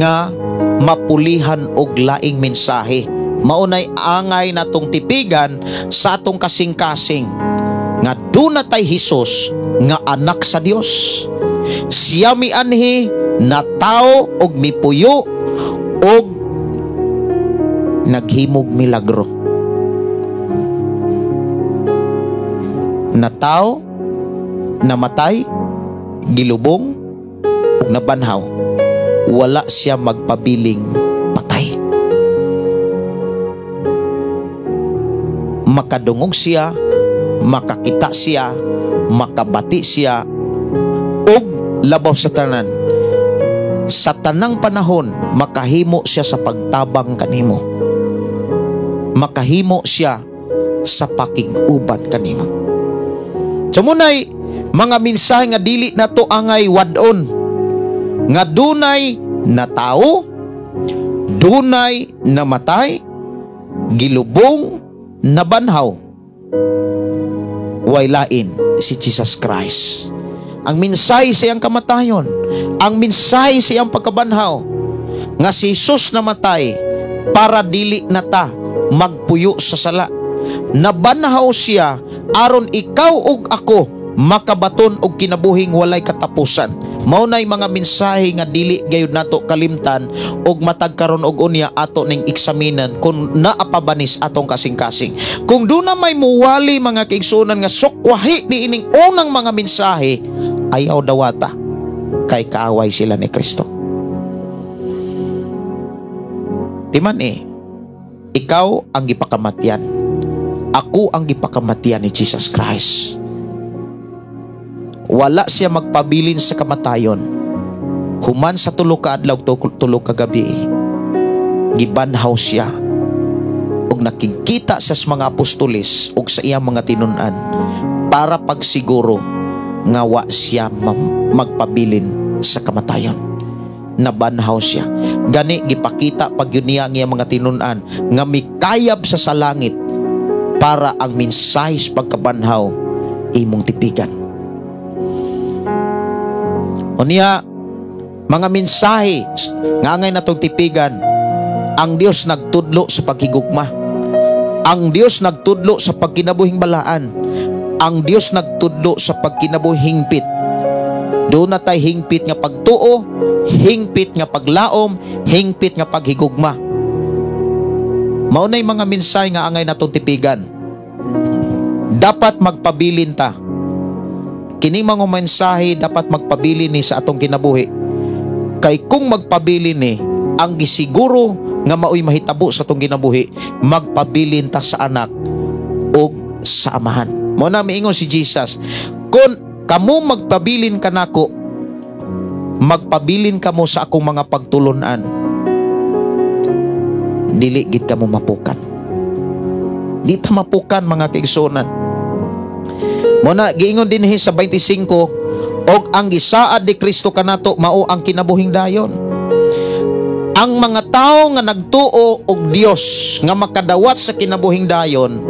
B: nga mapulihan og laing mensahe. Maunay angay natong tipigan sa atong kasing-kasing nga Nga duna tay Hesus nga anak sa Dios. Siya mianhi na tao og mipuyo og naghimog milagro. Na tao, namatay, gilubong ug nabanhaw. Wala siya magpabiling patay. Makadungog siya, makakita siya, makabati siya, ug labaw sa tanan. Sa tanang panahon, makahimo siya sa pagtabang kanimo. Makahimo siya sa pakig-uban kanimo. So munay mga mensahe nga dili nato angay wad-on, nga dunay na tao, dunay namatay, gilubong, nabanhaw, way lain si Jesus Christ. Ang mensahe sa iyang kamatayon, ang mensahe sa iyang pagkabanhaw, nga si Jesus namatay para dili na ta magpuyo sa sala. Nabanhaw siya aron ikaw ug ako makabaton og kinabuhing walay katapusan. Mao nay mga mensahe nga dili gayud nato kalimtan og matag karon og unya ato ning eksaminan kung naa pa ba nis atong kasing-kasing. Kung duna may muwali mga kaigsuonan nga sukwahi niining unang mga mensahe, ayaw dawata kay kaaway sila ni Kristo. Timan ikaw ang gipakamatyan. Ako ang gipakamatyan ni Jesus Christ. Wala siya magpabilin sa kamatayon. Human sa tulo ka adlaw, tulo ka gabi, gibanhaw siya ug nakikita siya sa mga apostoles ug sa iyang mga tinun-an para pagsiguro nga wa siya magpabilin sa kamatayon. Nabanhaw siya. Gani gipakita pag yun niya ang iyang mga tinun-an nga mikayab sa langit para ang mensahe sa pagkabanhaw imong tipigan. O niya, mga mensahe nga angay natong tipigan, ang Dios nagtudlo sa paghigugma. Ang Dios nagtudlo sa pagkinabuhing balaan. Ang Dios nagtudlo sa pagkinabuhing hingpit. Doon na tay hingpit nga pagtuo, hingpit nga paglaom, hingpit nga paghigugma. Maunay mga mensahe nga angay natong tipigan. Dapat magpabilin ta. Kini mga mensahe dapat magpabilin ni sa atong kinabuhi. Kay kung magpabilin ni, ang gisiguro nga maoy mahitabo sa atong kinabuhi, magpabilin ta sa anak og sa amahan. Mao na miingon si Jesus, kung kamo magpabilin kanako, magpabilin kamo sa akong mga pagtulunan, dili gid kamo mapukan. Di ta mapukan mga kaigsuonan. Mao na giingon dinhi sa 25, og ang gisaad ni Kristo kanato mao ang kinabuhing dayon. Ang mga tawo nga nagtuo og Dios nga makadawat sa kinabuhing dayon,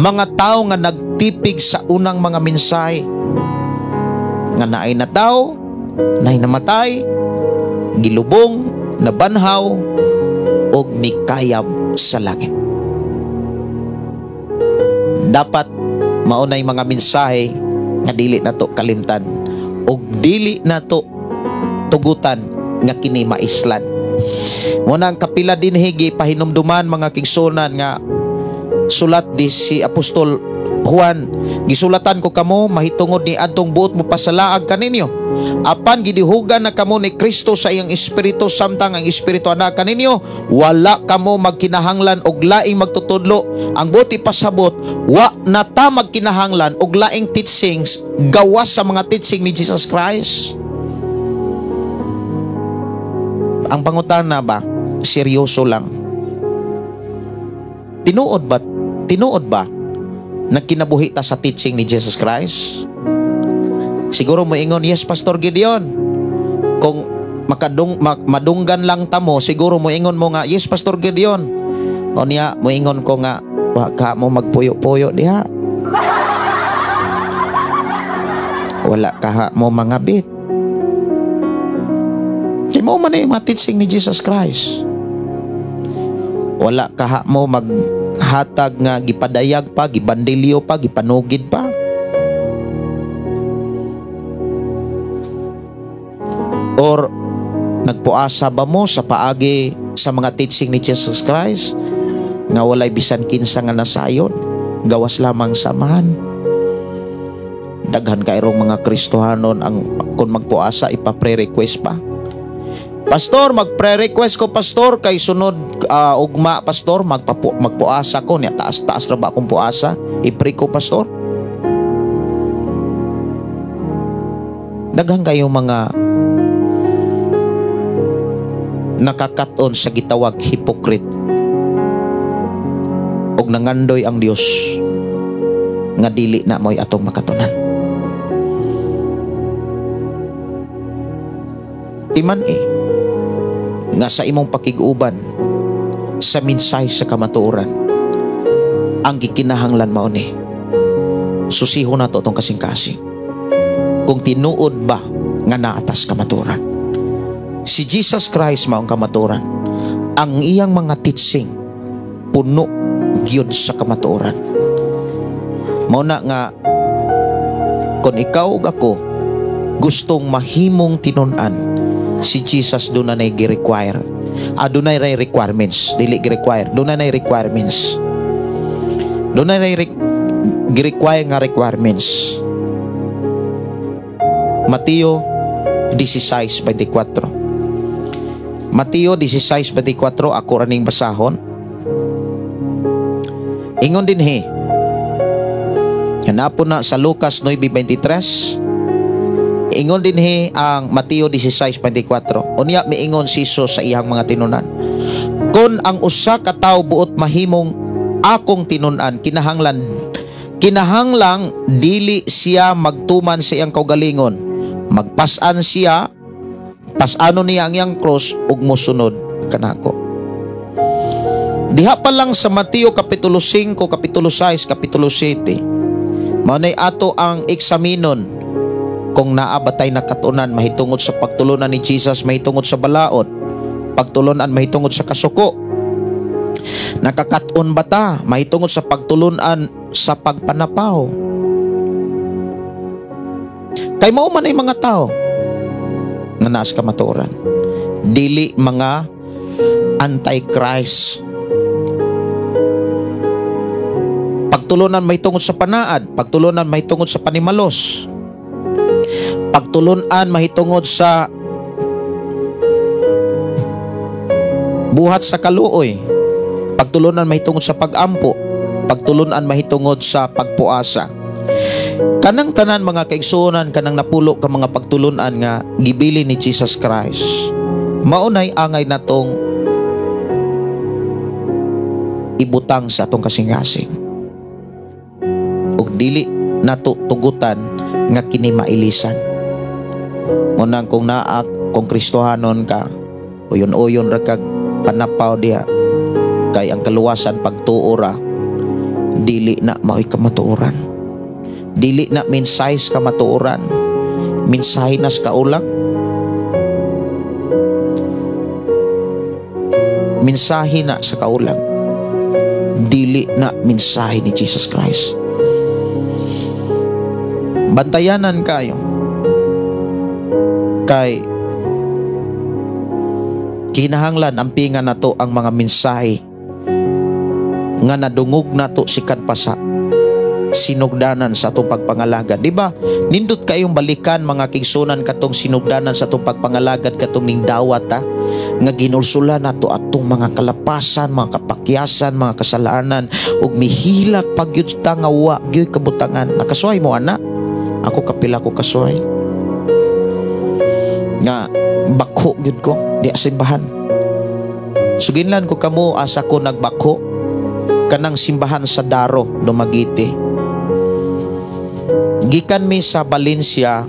B: mga tawo nga nagtipig sa unang mga mensahe nga naay nataw, naay namatay, gilubong, nabanhaw og mikayab sa langit. Dapat maunay mga mensahe nga dili nato kalimtan og dili nato tugutan nga kini maislan. Muna ang kapila dinhi gipahinumduman mga kigsunan nga sulat di si Apostol Juan, gisulatan ko kamo mahitungod ni adtong buot mo pasalaag kaninyo. Apan gidihugan na kamo ni Kristo sa iyang espiritu, samtang ang espiritu ana kaninyo, wala kamo magkinahanglan og laing magtutudlo. Ang buot ipasabot, wa na ta magkinahanglan og laing teachings gawas sa mga teaching ni Jesus Christ. Ang pangutana ba, seryoso lang? Tinuod ba? Tinuod ba nagkinabuhi ta sa teaching ni Jesus Christ? Siguro moingon, yes Pastor Gideon. Kung madunggan lang ta mo, siguro moingon mo nga, yes Pastor Gideon. O niya, moingon ko nga, wa ka mo magpuyo-puyo diha. Wala ka mo mangabit. Kay mo man yung mga teaching ni Jesus Christ. Wala ka mo maghatag nga gipadayag pa, gibandilyo pa, gipanugid pa. Nagpuasa ba mo sa paagi sa mga teaching ni Jesus Christ nga walay bisan kinsa nga nasayon, gawas lamang samahan? Daghan kayrong mga Kristohanon ang kung magpuasa ipa-pre-request pa. "Pastor, mag-pre-request ko, pastor, kay sunod ugma, pastor, magpuasa ko niya, taas-taas ra ba akong puasa? I-pray ko, pastor." Daghan kayo mga nakakaton sa gitawag hypocrite. Og nangandoy ang Dios nga dili na mo'y atong makatunan. Timan nga sa imong pakig-uban sa minsay sa kamatuoran ang gikinahanglan mao ni susiho nato tong kasing-kasing kung tinuod ba nga naatas kamatuoran. Si Jesus Christ mao ang kamatuoran. Ang iyang mga teaching puno gyud sa kamatuoran. Mao na nga kung ikaw ug ako gustong mahimong tinun-an, si Jesus doon na gi-require. Doon na requirements. Dili gi-require. Doon na requirements. Doon na gi-require nga requirements. Mateo 16:24. Mateo 16:24, ako raning basahon. Ingon din he. Hanapon na sa Lucas 9:23. Ingon din he ang Mateo 16:24. Unya miingon si Jesus sa iyang mga tinunan. Kon ang usa ka tawo buot mahimong akong tinun-an, kinahanglang dili siya magtuman sa iyang kaugalingon. Magpas-an siya, pas-ano niya ang iyang cross ug mosunod kanako. Diha pa lang sa Mateo kapitulo 5, kapitulo 6, kapitulo 7. Mao nay ato ang eksaminon kung naa ba tay nakatunan mahitungod sa pagtulunan ni Jesus mahitungod sa balaod, pagtulunan mahitungod sa kasuko. Nakakaton ba ta mahitungod sa pagtulunan sa pagpanapaw? Kay mao man ay mga tao nga naas kamatuoran, dili mga anti-Christ. Pagtulunan mahitungod sa panaad, pagtulunan mahitungod sa panimalos, pagtulunan mahitungod sa buhat sa kaluoy, pagtulunan mahitungod sa pagampo, pagtulunan mahitungod sa pagpuasa. Kanang tanan mga kaigsuonan, kanang napulo ka mga pagtulunan nga gibili ni Jesus Christ, maunay angay natong ibutang sa atong kasing-kasing ug dili nato tugutan nga kini mailisan. Munang kung naa, kung Kristohanon ka, uyon-uyon ra kag panapaw diha, kay ang kaluwasan pagtuo ra, dili na mao'y kamatuoran. Dili na mensahe sa kamatuoran, mensahe na sa kaulang. Mensahe na sa kaulang, dili na mensahe ni Jesus Christ. Bantayanan kayo kay kinahanglan ampingan nato ang mga mensahe nga nadungog nato sikan pa sa sinugdanan sa atong pagpangalagad. Di ba? Nindot kayong balikan mga kigsunan katong sinugdanan sa atong pagpangalagad katong ningdawat ta nga ginulsula nato atong mga kalapasan, mga kapakyasan, mga kasalanan ug mihilak pagyud ta nga wa gyud kabutangan. Nakasuhay mo ana? Ako kapila ko kasuhay. Nga bako gyud ko di simbahan. Suginlan ko kamo asa ko nagbako kanang simbahan sa Daro, Dumaguete. Gikan mi sa Valencia,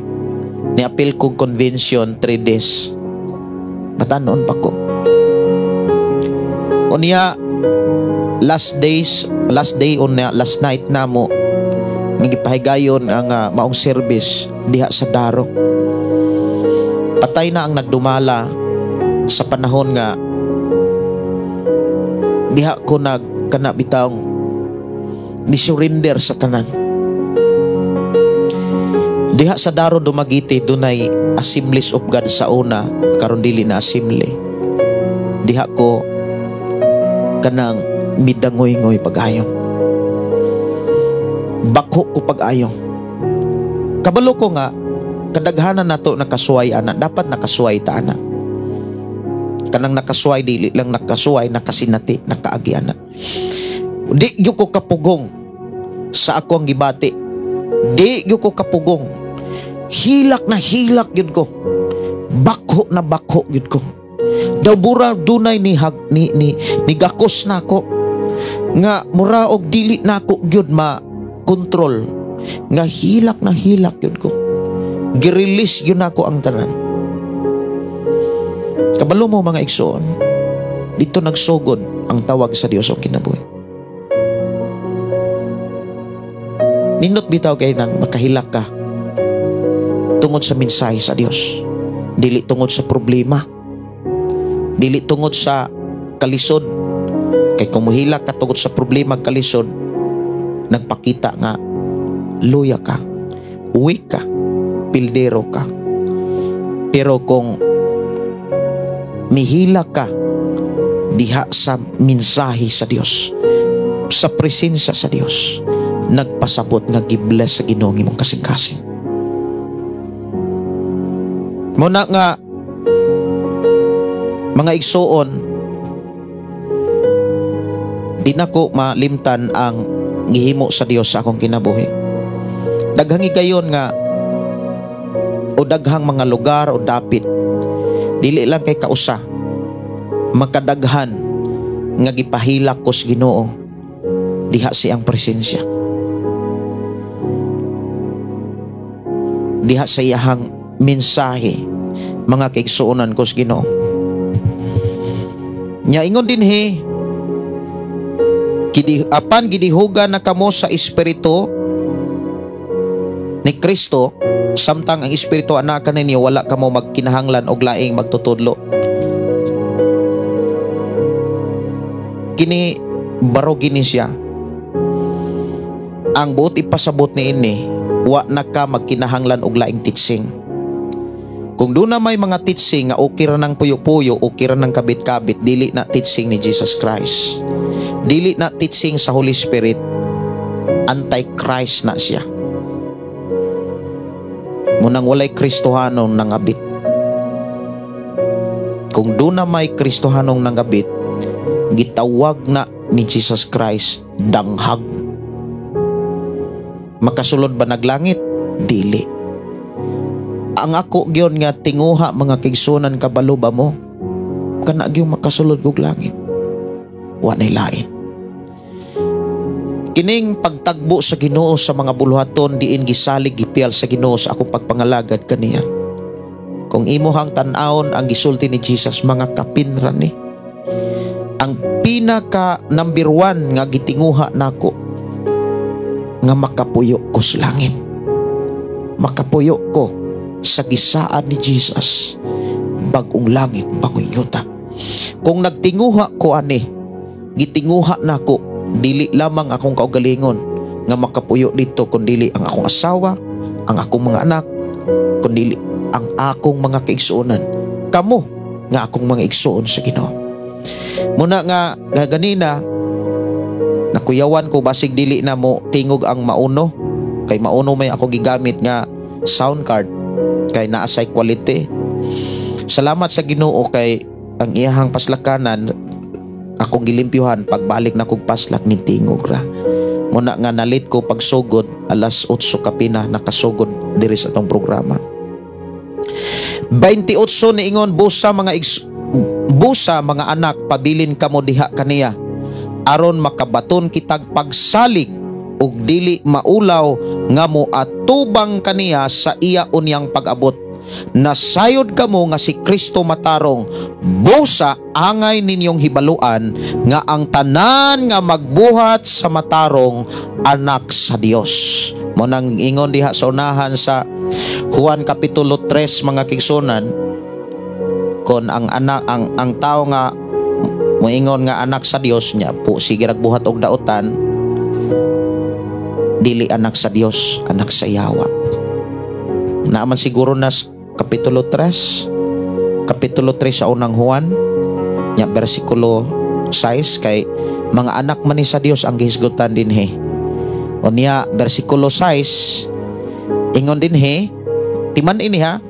B: niapil kog convention 3 days. Batanon pa ko. Unya last day unya last night namo nga gipahigayon ang maong service diha sa Daro. Patay na ang nagdumala sa panahon nga diha ko nag kana bitawng ni surrender sa tanan. Diha sa Daro, Dumaguete, dunay Assemblies of God sa una, karon dili na assembly. Diha ko kanang midangoy-ngoy pag-ayo. Bako ko pag-ayo. Kabalo ko nga kadaghanan nato nakasuway ana, dapat nakasuway ta ana. Kanang nakasuway, dili lang nakasuway, nakasinati, nakaagi ana. Di gyud ko kapugong sa ako ang gibati. Di gyud ko kapugong. Hilak na hilak gyud ko. Bako na bako gyud ko. Daw bura dunay ni hag, ni ni ni gakos na ako nga mura og dili na ako gyud ma kontrol nga hilak na hilak gyud ko. Gi-release gyud nako ang tanan. Kabalo mo, mga igsoon, dito nagsugod ang tawag sa Dios ang kinabuhi. Nindot bitaw kay nang makahilak ka tungod sa mensahe sa Dios. Dili tungod sa problema. Dili tungod sa kalisod. Kay kung muhilak ka tungod sa problema kalisod, nagpakita nga luya ka, weak ka, pildero ka. Pero kung mihilak ka diha sa mensahe sa Dios, sa presensya sa Dios, nagpasabot nga gibless sa Ginoo imong kasing-kasing. Muna nga mga igsuon, di nako malimtan ang gihimo sa Dios sa akong kinabuhi. Daghang higayon nga o daghang mga lugar o dapit, dili lang kay kausa, makadaghan nga gipahilak ko sa Ginoo diha siyang presensya, diha sa iyahang mensahe, mga kaigsuonan ko sa Ginoo. Nya ingon dinhi, apan gidihugan na kamo sa espiritu ni Kristo, samtang ang espiritu anakan ninyo, wala kamo magkinahanglan og laing magtutudlo. Kini baro gini siya. Ang buot ipasabot ni ini, wa na ka magkinahanglan og laing teaching. Kung doon na may mga teaching nga okay ra ng puyo-puyo, okay ra ng kabit-kabit, dili na teaching ni Jesus Christ. Dili na teaching sa Holy Spirit, anti-Christ na siya. Munang walay Kristohanong nangabit. Kung doon na may Kristohanong nangabit, gitawag na ni Jesus Christ danghag. Makasulod ba naglangit? Dili. Ang ako gyon nga tinguha, mga kigsunan, kabalo ba mo? Kana gyud makasulod og langit. Wa nay lain. Kining pagtagbo sa Ginoo sa mga buluhaton diin gisalig gipiyal sa Ginoo sa akong pagpangalagad kaniya. Kung imuhang tan-awon ang gisulti ni Jesus, mga kapinra ni. Ang pinaka number 1 nga gitinguha nako nga makapuyo ko sa langit. Makapuyo ko sa gisaad ni Jesus, bag-ong langit, bagong yuta. Kung nagtinguha ko ani, gitinguha nako dili lamang akong kaugalingon nga makapuyo dito, kundili ang akong asawa, ang akong mga anak, kundili ang akong mga kaigsuonan, kamo nga akong mga igsuon sa Ginoo. Muna nga ganina nakuyawan ko, basig dili na mo tingog ang mauno, kay mauno may ako gigamit nga sound card kay naa say quality. Salamat sa Ginoo kay ang iyahang paslakanan akong gilimpyuhan, pagbalik na kog paslak nitingog ra. Muna nga nalit ko pagsugod alas 8 kapina nakasugod diri sa atong programa. 28 niingon, busa mga anak, pabilin kamo diha kaniya aron makabaton kitag pagsalig ug dili maulaw nga moatubang kaniya sa iya unyang pag-abot. Nasayod kamo nga si Kristo matarong, busa angay ninyong hibaluan nga ang tanan nga magbuhat sa matarong anak sa Dios. Mo nang ingon diha sa unahan sa Juan kapitulo 3, mga kigsunan, kon ang anak ang tao nga moingon nga anak sa Dios nya po sige ragbuhat og daotan, dili anak sa Dios, anak sa yawa. Naaman siguro nas Kapitulo 3. Kapitulo 3 sa Unang Juan nya, bersikulo 6, kay mga anak man ni sa Dios ang gihisgutan dinhi. Unya bersikulo 6, ingon dinhi, timan ini ha,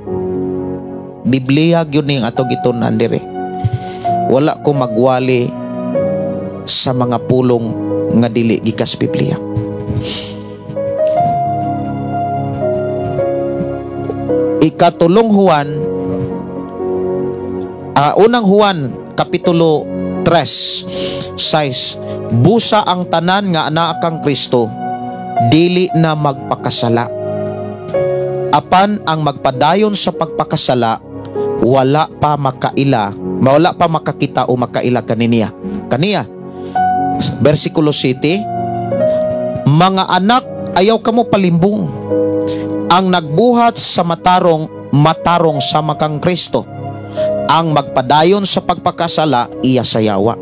B: Biblia gyud ning ato gitun-an diri. Wala ko magwali sa mga pulong nga dili gikas Biblia. Ikatulong Juan, Unang Juan kapitulo 3:6, busa ang tanan nga anak kang Kristo dili na magpakasala, apan ang magpadayon sa pagpakasala wala pa makaila, wala pa makakita o makaila kaniya kaniya. Versikulo 7, mga anak, ayaw kamo palimbong. Ang nagbuhat sa matarong, matarong sama kang Kristo. Ang magpadayon sa pagpakasala, iya sa yawa.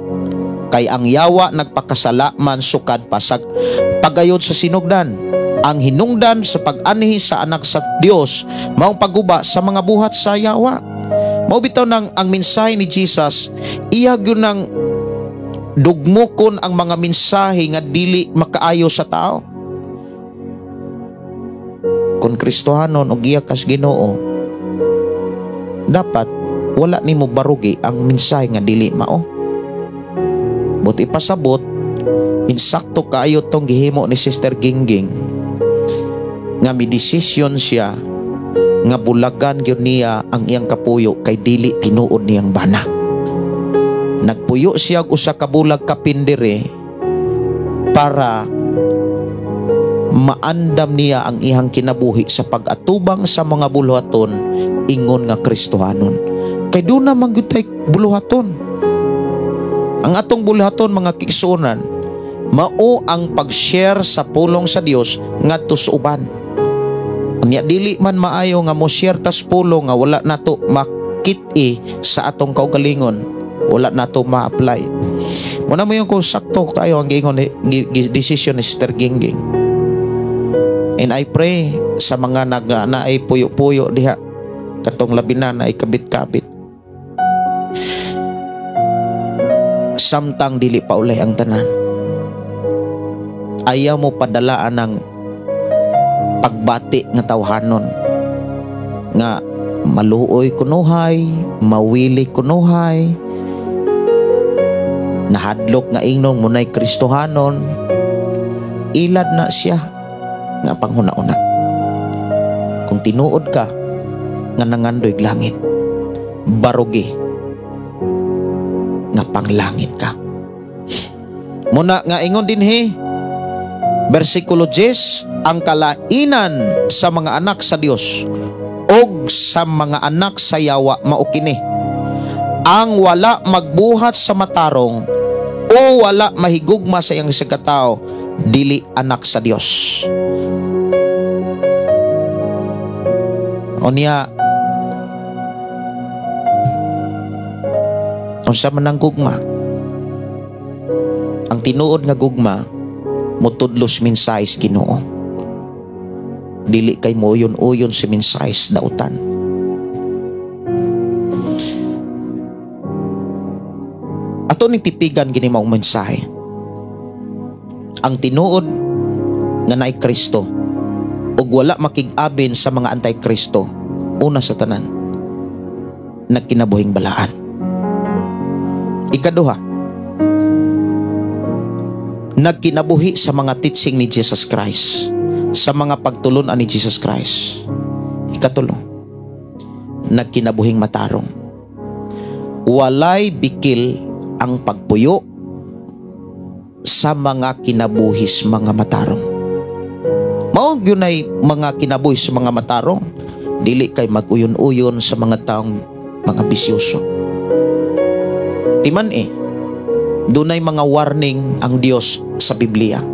B: Kay ang yawa nagpakasala man sukad pasag pagayod sa sinugdan. Ang hinungdan sa pag-anhi sa anak sa Dios, maong pagguba sa mga buhat sa yawa. Mao bitaw nang ang mensahe ni Jesus, iya gyud nang dugmukon ang mga mensahe nga dili makaayo sa tao. Kung Kristohanon og iya kas Ginoo, dapat wala nimo barugi ang mensahe nga dili mao. Buti pasabot, insakto kaayo tong gihimo ni Sister Gingging nga midesisyon siya nga bulagan gyud niya ang iyang kapuyo kay dili tinuod niyang bana. Nagpuyo siya og usa ka bulag kapin diri para maandam niya ang iyang kinabuhi sa pag-atubang sa mga buluhaton ingon nga Kristohanon. Kay doon na man gyud tay buluhaton. Ang atong buluhaton, mga kigsuonan, mao ang pag-share sa pulong sa Dios ngadto sa uban. Unya dili man maayo nga mo share tas pulong nga wala nato makit-i sa atong kaugalingon, wala nato ma-apply. Muna mo yung kung sakto kayo ang giingon decision ni Sister Gingging. And I pray sa mga naay puyo-puyo diha, katong labi na naay kabit-kabit, samtang dili pa ulay ang tanan, ayaw mo padalaan ng pagbati nga tawhanon nga maluoy kunuhay, mawili kunuhay, nahadlok nga ingnong munay Kristohanon, ilad na siya nga panghuna-una. Kung tinuod ka nga nangandoy langit, barugi nga panglangit ka. Muna nga ingon dinhi, bersikulo 10, ang kalainan sa mga anak sa Dios og sa mga anak sa yawa mao kini: ang wala magbuhat sa matarong o wala mahigugma sa iyang isang katao, dili anak sa Dios. Unya, unsa man ang gugma? Ang tinuod nga gugma motudlos mensahe sa Ginoo. Dili kay moyon-uyon si mensahe sa dautan. Ato ning tipigan gini maong mensahe. Ang tinuod nga naay Kristo ug wala makig-abin sa mga anti-Kristo, una sa tanan, nagkinabuhing balaan. Ikaduha, nagkinabuhi sa mga teaching ni Jesus Christ, sa mga pagtulunan ni Jesus Christ. Ikatulo, nagkinabuhing matarong. Walay bikil ang pagpuyo sa mga kinabuhis mga matarong. Mao gyud ay mga kinabuhis sa mga matarong, dili kay mag-uyon-uyon sa mga taong mga bisyoso. Timan dunay mga warning ang Dios sa Biblia.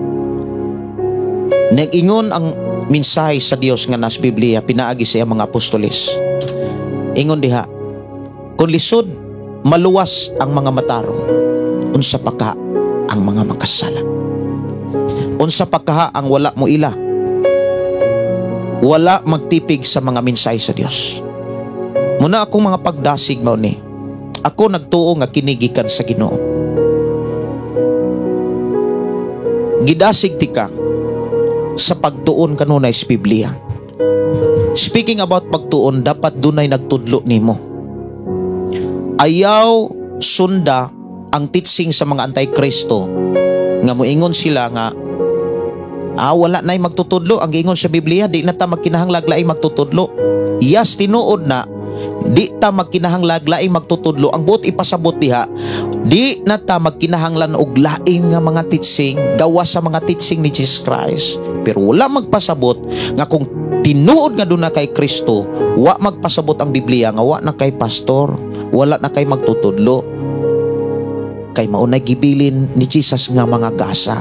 B: Nag-ingon ang mensahe sa Dios nga nas Biblia pinaagi sa iyang mga apostoles. Ingon diha, kung lisod maluwas ang mga matarong, unsa pa ka ang mga makasala? Unsa pa ka ang wala mo ila? Wala magtipig sa mga mensahe sa Dios. Muna akong mga pagdasig mao ni. Ako nagtuo nga kini gikan sa Ginoo. Gidasig tika sa pagtuon kanunay sa Biblia. Speaking about pagtuon, dapat dunay nagtudlo nimo. Ayaw sunda ang teaching sa mga anti-Kristo nga moingon sila nga wala na'y magtutudlo. Ang giingon sa Biblia, di na ta magkinahanglag laing magtutudlo. Yes, tinuod na di ta magkinahanglag laing magtutudlo. Ang buot ipasabot diha, di na ta magkinahanglan og laing nga mga teaching gawas sa mga teaching ni Jesus Christ. Pero wala magpasabot nga kung tinuod nga doon na kay Kristo, wa magpasabot ang Biblia nga wa na kay pastor, wala na kay magtutudlo. Kay maunay gibilin ni Jesus nga mga gasa.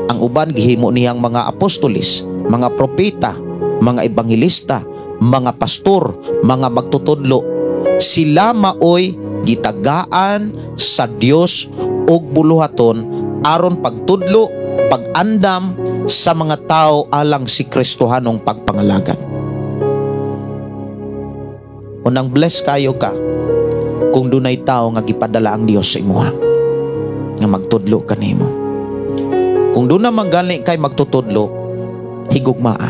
B: Ang uban gihimo niyang mga apostolis, mga propeta, mga ebanghelista, mga pastor, mga magtutudlo. Sila maoy gitagaan sa Dios og buluhaton aron pagtudlo, pag-andam sa mga tao alang si Kristohanong pagpangalagan. Unang bless kayo ka kung dunay tao nga gipadala ang Dios sa imuha nga magtudlo kanimo. Kung doon naman gani kay magtutudlo, higugmaa,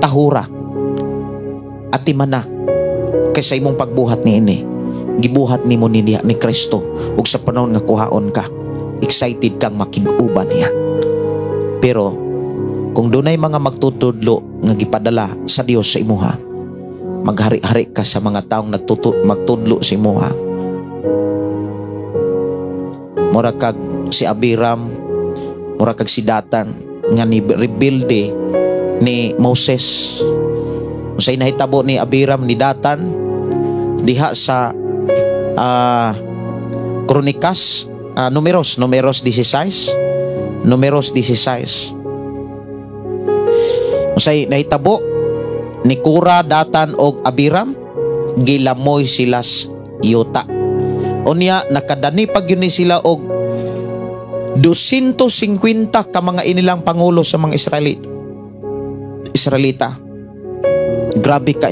B: tahura, atimana kaysa imong pagbuhat ni ini. Gibuhat nimo ni niya ni Kristo ug sa panahon nga kuhaon ka, excited kang makig-uban niya. Pero kung dunay mga magtutudlo nga gipadala sa Dios sa imuha, maghari-hari ka sa mga taong magtudlo sa imuha. Mura kag si Abiram, mura kag si Datan nga ni rebelde ni Moses. Unsay nahitabo ni Abiram ni Datan diha sa Kronikas, Numeros 16, Numeros 16. Unsay nahitabo ni Kora, Datan og Abiram, gilamoy sila yuta. Unya nakadani pag yun ni sila og 250 ka mga inilang pangulo sa mga Israelita. Grabe ka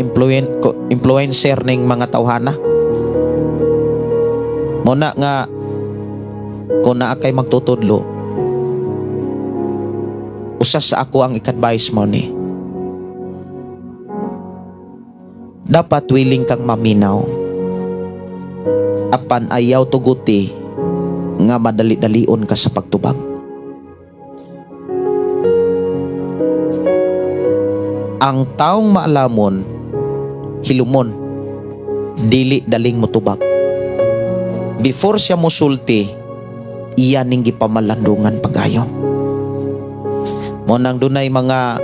B: influencer ning mga tawhana. Muna nga kung naa kay magtutudlo, usa sa ako ang i-advise mo ni, dapat willing kang maminaw apan ayaw tuguti nga madali-dalion ka sa pagtubag. Ang taong maalamon, hilumon, dili daling motubag. Before siya mosulti, iya ning gipamalandungan pagayo. Mo nang dunay mga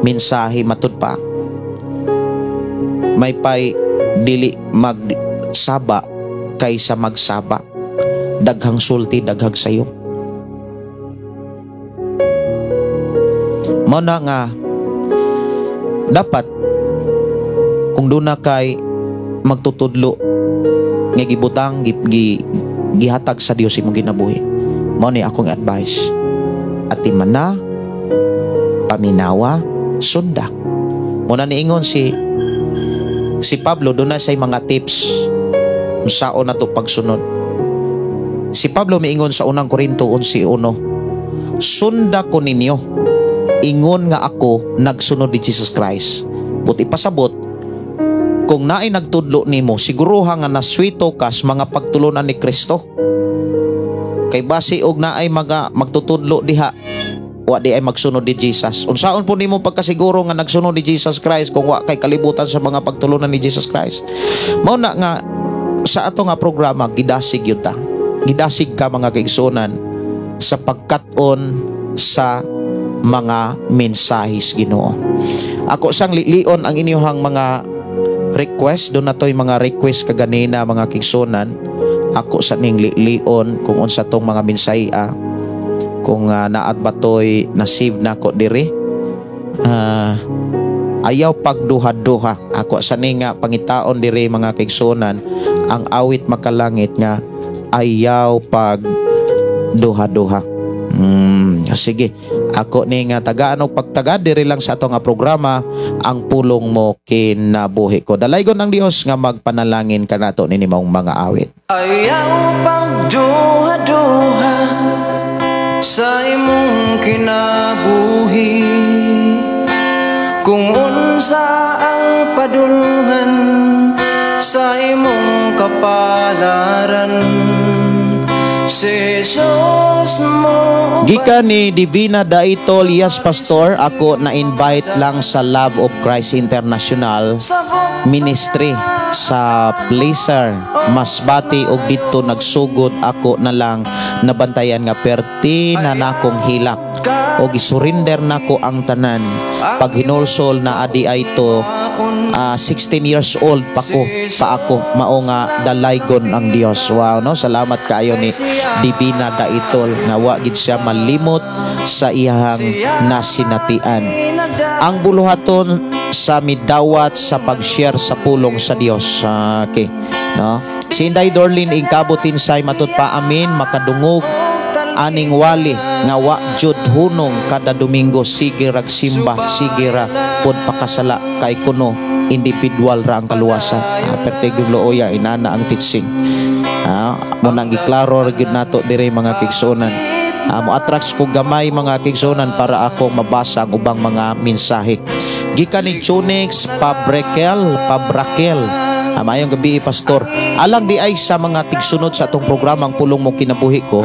B: mensahe matud pa. May pay dili magsaba kaysa magsaba. Daghang sulti, daghang sayop. Mao na nga dapat kung doon na kay magtutudlo nga gibutang gihatag sa Dios imong ginabuhi. Mao ni akong advice. Atimana, paminawa, sunda. Mao na niingon si Pablo, doon na say mga tips unsaon na to pagsunod. Si Pablo miingon sa unang Korinto 11:1, sunda ko ninyo, ingon nga ako nagsunod ni Jesus Christ. But ipasabot, kung naay nagtudlo nimo, siguruha nga naswito kas mga pagtulunan ni Kristo. Kay basi og naay mga magtutudlo diha, wa di ay magsunod ni Jesus. Unsaon po nimo pagkasiguro nga nagsunod ni Jesus Christ kung wa kay kalibutan sa mga pagtulunan ni Jesus Christ? Mao na nga sa ato nga programa gidasig yun ta. Gidasig ka mga kaigsunan sa pagkat-on sa mga mensahis Ginoo. Ako sang lilion ang inyong mga request. Doon na to'y mga request kaganina mga kaigsunan. Ako sa ning lilion kung unsa tong mga mensahe kung naat ba to'y na-save na ko diri. Ayaw pagduha-duha. Ako sa ning nga pangitaon diri mga kaigsunan ang awit makalangit nga ayaw pagduha-duha. Sige, ako ni nga tagaan og pagtaga diri lang sa ato nga programa, Ang Pulong Mo Kinabuhi Ko. Dalaygon ang Dios nga magpanalangin kanato nini maong mga awit.
C: Ayaw pagduha-duha sa imong kinabuhi, kung unsa ang padulngan sa imong kapalaran. Si Jesus mo.
B: Gikan ni Divina Daitol, "Yes Pastor, ako na-invite lang sa Love of Christ International Ministry sa Placer, Masbate og didto nagsugod. Ako na lang nabantayan nga perti na nakong hilak og isurrender nako ang tanan. Pag hinulsol na adi ay to 16 years old pa ko pa ako. Mao nga dalaygon ang Dios." Wow, no? Salamat kaayo ni Divina Daitol nga wa gid siya malimot sa iyang nasinatian. Ang buluhaton sa midawat sa pag-share sa pulong sa Dios. Okay, no? Si Inday Dorlin Ingkabot Tinsay, matud pa, "Amin, makadungog aning wali nga wa jud hunong kada Domingo, sige rag simba, sige ra pod pakasala, kay kuno individual ra ang kaluwasan." Perte gyud looya inana ang teaching. Mo nang giklaro ra gyud nato dire, mga kigsuonan. Mo atras ko gamay, mga kigsuonan, para ako mabasa ang ubang mga mensahe. Gikan ni Chunix Pabrekel Pabrakel, "Maayong gabi, Pastor. Alang di ay sa mga tigsunod sa atong programang Pulong Mo Kinabuhi Ko,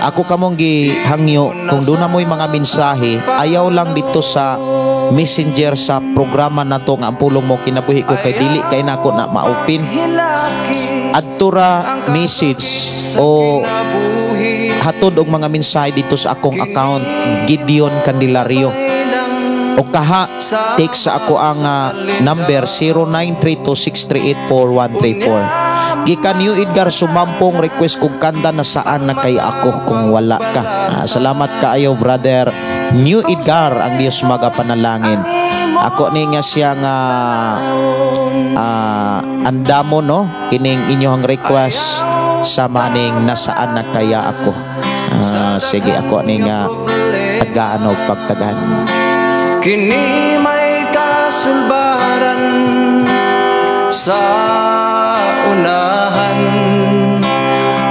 B: ako kamong gihangyo kung doon na mo'y mga mensahe, ayaw lang dito sa messenger sa programa nato nga Ang Pulong Mo Kinabuhi Ko, kay dili kay nako na ma-open. Adto ra message o hatod og mga mensahe dito sa akong account, Gideon Candelario, o kaha text sa ako ang number 0932-638-4134." Gikan New Edgar Sumampong, "Request kog kanta na Saan Na Kay Ako Kung Wala Ka." Salamat kaayo, Brother New Edgar. Ang Dios magapanalangin. Ako ni nga siya nga andamo, no, kining inyong request sa maning Nasaan Na Kaya Ako. Sige, ako ni nga tagaan og pagtagaan.
C: Kini may kasulbaran sa unahan,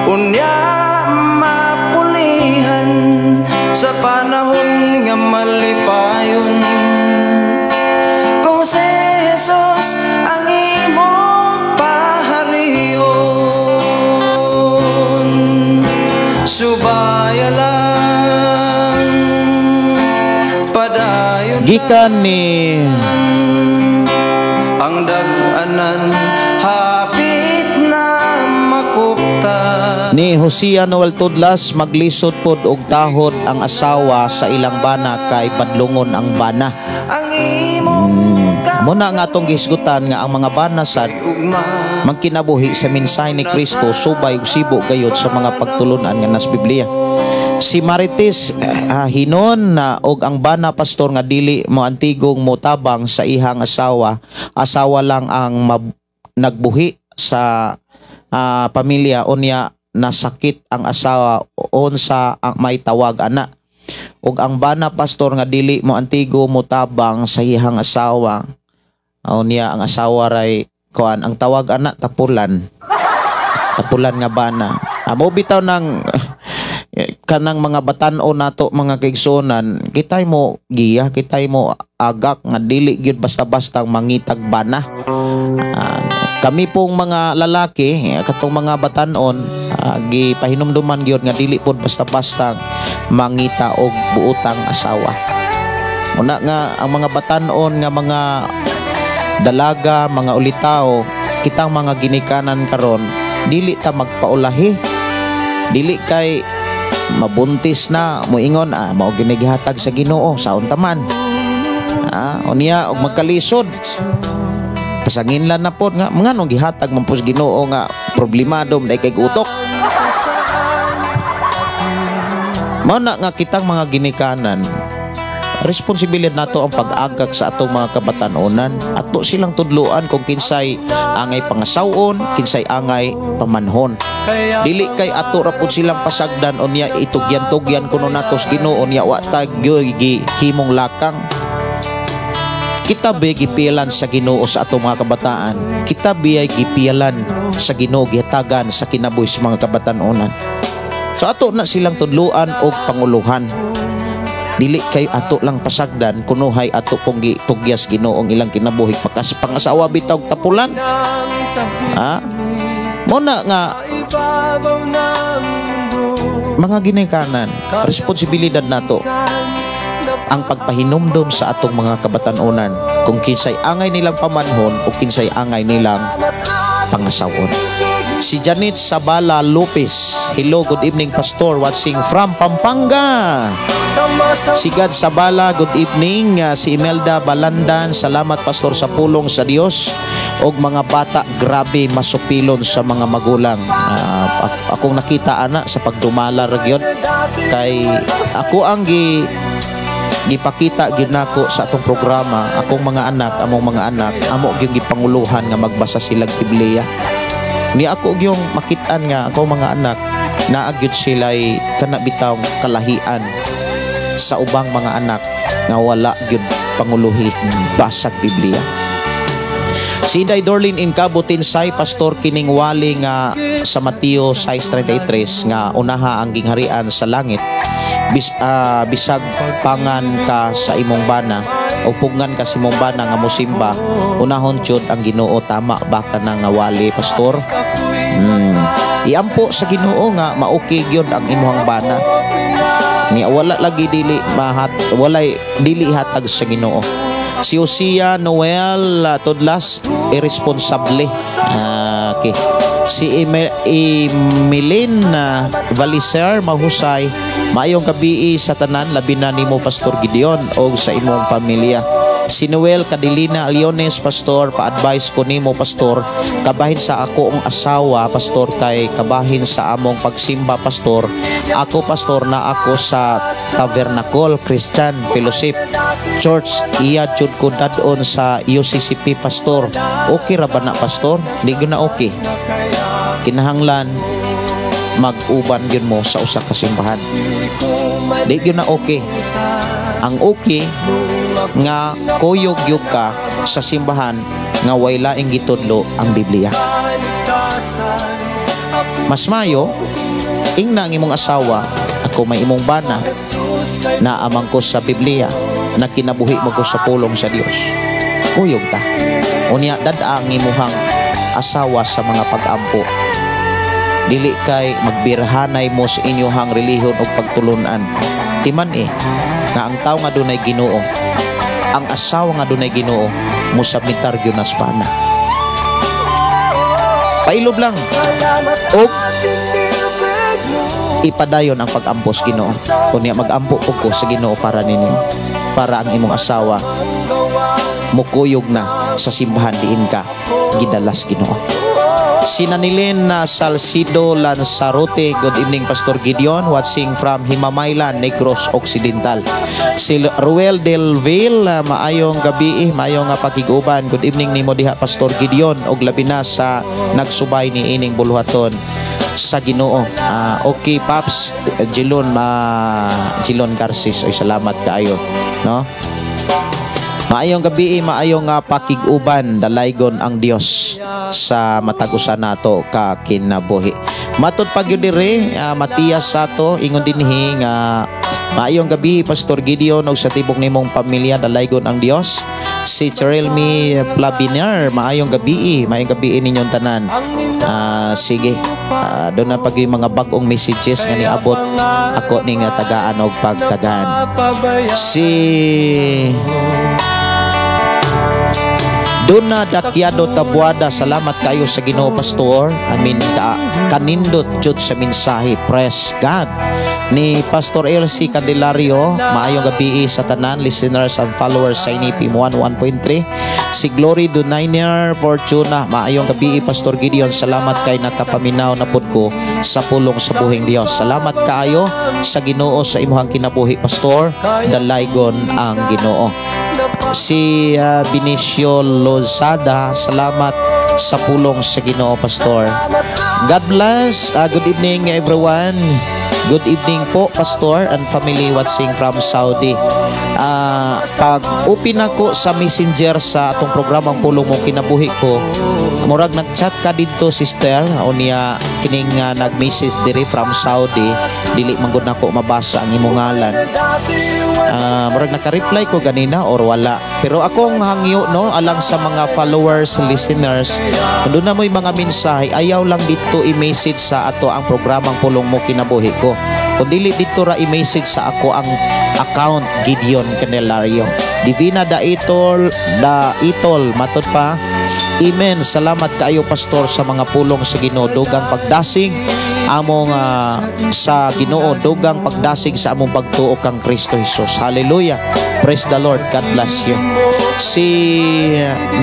C: unya mapulihan sa panahon nga malipayon, kung si Jesus ang imong paharion. Subaya lang, padayon.
B: Gikan ni
C: Ang dag-anan hapit na makupta.
B: Ni Hosea Noel Tudlas, "Maglisod pod og tahod ang asawa sa ilang bana kay padlungon ang bana."
C: Ang imong
B: Muna nga atong gihisgutan nga ang mga bana sad
C: ugma
B: magkinabuhi sa mensahe ni Kristo subay ug sibo gayud sa mga pagtulunan nga nas Biblia. Si Marites Hinon na, "Og ang bana, Pastor, nga dili mo antigong motabang sa ihang asawa, asawa lang ang nagbuhi sa pamilya, unya nasakit ang asawa, unsa ang may tawag ana? Og ang bana, Pastor, nga dili mo antigo motabang sa ihang asawa, unya ang asawa ray kuan, ang tawag ana tapulan, tapulan nga bana." Amo bitaw ng kanang mga batan-o nato, mga kaigsuonan, kitay mo giya, kitay mo agak nga dili gyud basta-basta mangitag bana. Kami pong mga lalaki, katong mga batan-on, gipahinumduman gyud nga dili pod basta-basta mangita og buotang asawa. Una nga ang mga batan-on nga mga dalaga, mga ulitaw, kitang mga ginikanan karon, dili ta magpaulahi. Dili kay mabuntis na moingon, "Ah, mao gini gihatag sa Ginoo, saon ta man." Unya og magkalisod, pasanginlan na pod nga nganong gihatag man po sa Ginoo nga problemado man kay utok. Mao na nga kitang mga ginikanan, Responsibilidad nato ang pag-agak sa atong mga kabatanunan. Ato silang tudluan kung kinsay angay pangasawon, kinsay angay pamanhon. Dili kay ato ra pud silang pasagdan, unya itugyan-tugyan kuno nato sa Ginoo, unya wa ta gyoy gihimong lakang. Kita ba gipilan sa Ginoo sa atong mga kabataan? Kita ba gipilan sa Ginoo, gihatagan sa kinabuhi sa mga kabatanunan? So ato na silang tudluan og panguluhan. Dili kay ato lang pasagdan kunuhay ato pong gitugyas Ginoo ang ilang kinabuhi, pagkas pangasawa bitaw tapulan. Ha? Mo na nga mga ginikanan, responsibilidad nato ang pagpahinumdom sa atong mga kabatanunan kung kinsay angay nilang pamanhon o kinsay angay nilang pangasawon. Si Janet Sabala Lopez, hello, good evening, Pastor, watching from Pampanga. Si God Sabala, good evening. Si Imelda Balandan, salamat, Pastor, sa pulong sa Dios. Og mga bata, grabe masupilon sa mga magulang. Akong nakita ana sa pagdumala ra gyud kay ako ang gipakita gyud nako sa atong programa, akong mga anak, among mga anak, amo gyud gipanguluhan nga magbasa sila Biblia. Ni ako gyung makit-an nga ako mga anak naa gyud sila'y kana bitaw kalahian sa ubang mga anak nga wala gyud panguluhi basag Biblia. Si Inday Dorlin Incabo Tinsay, Pastor, kining wali nga sa Mateo 6:33 nga unaha ang gingharian sa langit, bisag pangan ka sa imong bana o pugngan ka sa imong bana nga mosimba, unahon jud ang Ginoo, tama ba ka na nga wali, Pastor? Iampo sa Ginoo nga mauki gyud ang imong bana. Ni wala lagi dili mahat, walay dili hatag sa Ginoo. Si Hosea Noel Tudlas, irresponsable. Okay. Si Emilin Valiser mahusay, maayong gabii sa tanan, labi na nimo, Pastor Gideon, og sa imong pamilya. Si Noel Cadilina Leones, Pastor, pa-advise ko nimo, Pastor, kabahin sa ako ang asawa, Pastor, kay kabahin sa among pagsimba, Pastor. Ako, Pastor, na ako sa Tabernacle Christian Fellowship Church, iya jud ko dadon sa UCCP, Pastor. Okay ra ba na, Pastor? Di gyud na okay. Kinahanglan mag-uban gyud mo sa usa ka simbahan. Di gyud na okay. Ang okay nga kuyog gyud ka sa simbahan nga way laing gitudlo ang Biblia. Mas mayo ingna ang imong asawa, ako may imong bana, naamang ko sa Biblia, na kinabuhi mo ko sa pulong sa Dios. Kuyog ta. Unya dad-a ang imuhang asawa sa mga pag-ampo. Dili kay magbirhanay mo sa inyuhang relihiyon o pagtulunan. Timan nga ang tao nga dunay Ginoo, ang asawa nga dunay Ginoo, musabmitar gyud na sa pana. Pailob lang. Og ipadayon ang pag-ampo sa Ginoo. Unya mag-ampo pud ko sa Ginoo para ninyo. Para ang imong asawa mukuyog na sa simbahan diin ka gidalas Ginoo. Sinanilin na Salcido Lanzarote, good evening, Pastor Gideon, watching from Himamaylan, Negros Occidental. Si Ruel Del Vil, maayong gabi, maayong nga pakig-uban. Good evening nimo diha, Pastor Gideon, og labi na sa nagsubay ni ining buluhaton sa Ginoo. Okay Paps, Jilon ma Jilon Garcis, oy salamat kaayo, no? Maayong gabi, maayong nga pakig-uban, dalaygon ang Dios sa matag usa nato ka kinabuhi. Matod pa gyud diri, Matias Sato ingon dinhi nga maayong gabi, Pastor Gideon, ug sa tibok nimong pamilya, dalaygon ang Dios. Si Cherelmi Plabiner, maayong gabi ninyong tanan. Sige, doon na pag yung mga bag-ong messages nga niabot ako ning tagaan og pagtagaan. Si Duna Dakyado Tabuada, salamat kayo sa Ginoo, Pastor. Amin ka kanindot jud sa mensahe. Praise God. Ni Pastor LC Candelario, maayong gabi sa tanan listeners and followers sa Inipim 11.3. Si Glory Dunainer Fortuna, maayong gabi, Pastor Gideon, salamat kay nakapaminaw na pud ko sa pulong sa buhing Dios. Salamat kaayo sa Ginoo sa imuhang kinabuhi, Pastor. Dalaygon ang Ginoo. Si Benicio Lozada, salamat sa pulong sa Ginoo, Pastor. God bless. Good evening, everyone. Good evening po, Pastor and family watching from Saudi. Pag open ako sa Messenger sa atong programang Pulong Mo Kinabuhi Ko, murag nag-chat ka didto, sister, o niya kining nag-message diri from Saudi, dili man gud nako mabasa ang imong ngalan. Murag naka-reply ko ganina or wala. Pero akong hangyo, no, alang sa mga followers, listeners, kung doon na mo'y mga mensahe, ayaw lang dito i-message sa ato ang programang Pulong Mo Kinabuhi Ko. Kung dili dito ra i-message sa ako ang account, Gideon Candelario. Divina da Itol, da Itol, matod pa. Amen. Salamat kaayo, Pastor, sa mga pulong sa Ginoo. Dugang pagdasig among sa Ginoo, dugang pagdasig sa among pagtuo kang Kristo Jesus. Hallelujah. Praise the Lord. God bless you. Si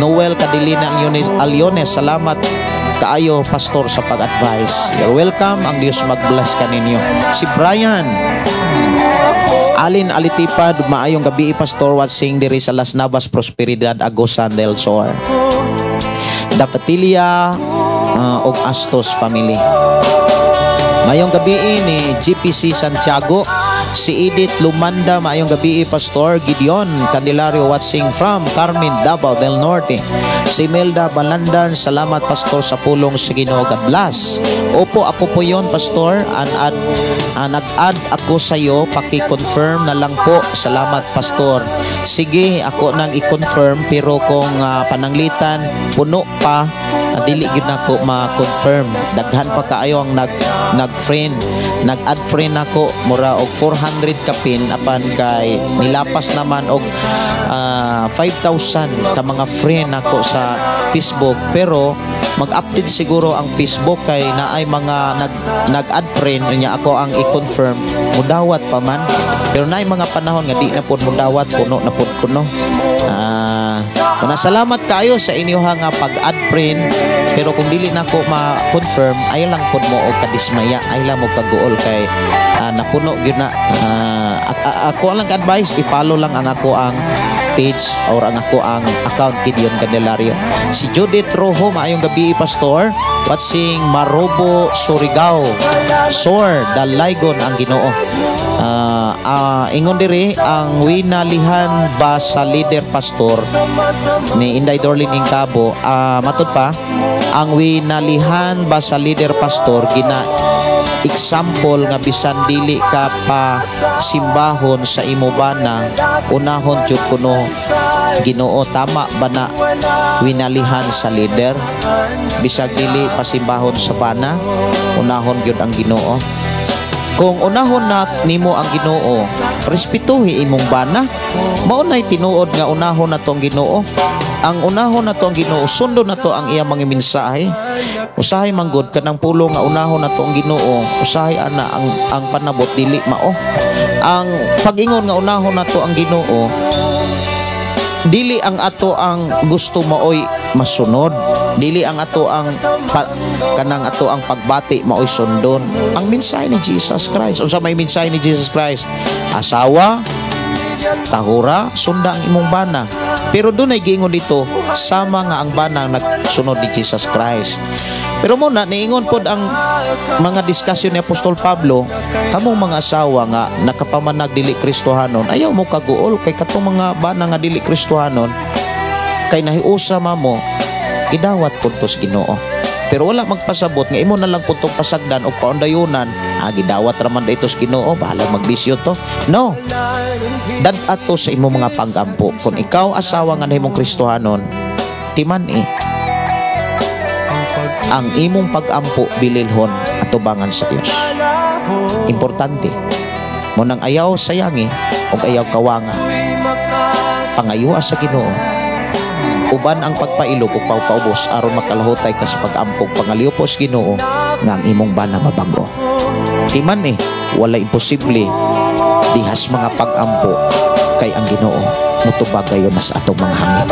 B: Noel Cadilina Aliones, Aliones, salamat kaayo, Pastor, sa pag-advise. You're welcome. Ang Dios mag-bless kaninyo. Si Brian Alin Alitipad, maayong gabi, Pastor, watching diri sa Las Navas, Prosperidad, Agusan del Sur. Dafatilia og Astos family. Maayong gabi ni GPC Santiago, si Edith Lumanda, maayong gabi, Pastor Gideon Candelario, watching from Carmen, Davao del Norte. Si Melda Balandan, salamat, Pastor, sa pulong sa Ginoo. God bless. Opo, ako po yon, Pastor. An add, nag-add ako sa iyo, paki-confirm na lang po. Salamat, Pastor. Sige, ako nang i-confirm, pero kung pananglitan puno pa, dili gyud nako ma-confirm. Daghan pa kaayo ang nag-friend. Nag-add friend nako mura og 400 kapin, apan kay nilapas naman og 5,000 ka mga friend nako sa Facebook, pero mag-update siguro ang Facebook kay naay mga nag-add friend niya ako ang i-confirm, mudawat pa man, pero naay mga panahon nga di na pod mudawat, puno na pod kuno. Una, salamat kayo sa inyo nga pag-add friend, pero kung dili nako ma-confirm, ay lang pod mo og kadismaya, ay lang mo kaguol kay napuno gyud na. Ako lang advice, i-follow lang ang ako ang page or ang ako ang account, Gideon Candelario. Si Judith Rojo, maayong gabi, Pastor. Watching Marobo, Surigao. Sor, dalaygon ang Ginoo. Ingon diri, ang winalihan ba sa leader, Pastor, ni Inday Dorlin Ingkabo, matod pa, ang winalihan ba sa leader, Pastor, gina example nga bisan dili ka pa simbahon sa imo bana, unahon jud kuno Ginoo? Tama ba na winalihan sa leader, bisag dili pasimbahon sa bana, unahon gyud ang Ginoo? Kung unahon na nimo ang Ginoo, respetuhi imong bana. Mao nay tinuod nga unahon na tong Ginoo. Ang unahon na to ang Ginoo, sundon na to ang iyang mga mensahe. Usahay manggod kanang pulong nga unahon na to ang Ginoo, usahay ana ang panabot dili mao. Ang pag-ingon nga unahon na to ang Ginoo, dili ang ato ang gusto maoy masunod, dili ang ato ang kanang ato ang pagbati maoy sundon. Ang mensahe ni Jesus Christ. Unsa may mensahe ni Jesus Christ? Asawa, tahura, sunda ang imong bana. Pero doon ay giingon dito, sama nga ang bana nagsunod ni Jesus Christ. Pero muna, niingon pod ang mga diskusyon ni Apostol Pablo, kamong mga asawa nga nakapamanag dili Kristohanon, ayaw mo kaguol kay katong mga bana nga dili Kristohanon, kay nahiusa mamo, gidawat pod to sa Ginoo. Pero wala magpasabot nga imo na lang pud tong pasagdan o paundayunan, gidawat ra man dito sa Ginoo, bahala magbisyo to. No. Dad ato sa imo mga pag-ampo. Kung ikaw asawa nga nahimong Kristohanon, timan-i ang imong pag-ampo bililhon atubangan sa Dios. Importante. Mo nang ayaw sayangi ug ayaw kawanga. Pangayua sa Ginoo. Uban ang pagpailog ug pagpaubos aron makalahutay ka sa pag-ampo. Pangaliyupos Ginoo nga ang imong bana mabag-o. Di man wala imposible dihas mga pag-ampo kay ang Ginoo mutubag gayon na sa atong mga hangyo.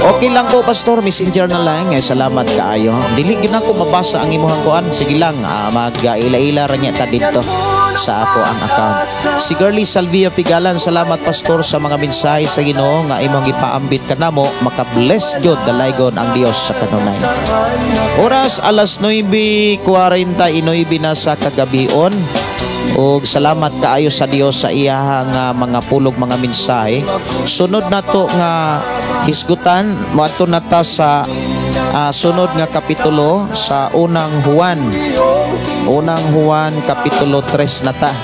B: Okay lang po, Pastor, messenger na lang. Salamat kaayo. Dili gyud nako mabasa ang imuhang kuan. Sige lang, mag-ila-ila ra niya ta didto sa ako ang account. Si Girlie Salvia Pigalan, salamat Pastor sa mga mensahe sa Ginoo nga imong gipaambit kanamo, makabless gyud dalaygon ang Dios sa kanunay. Oras alas 9:49 na sa kagabion. Og salamat kaayo sa Dios sa iyahang mga pulog, mga mensahe. Sunod na to nga hisgutan, moadto na ta sa sunod nga kapitulo sa Unang Juan. Unang Juan kapitulo 3 na ta.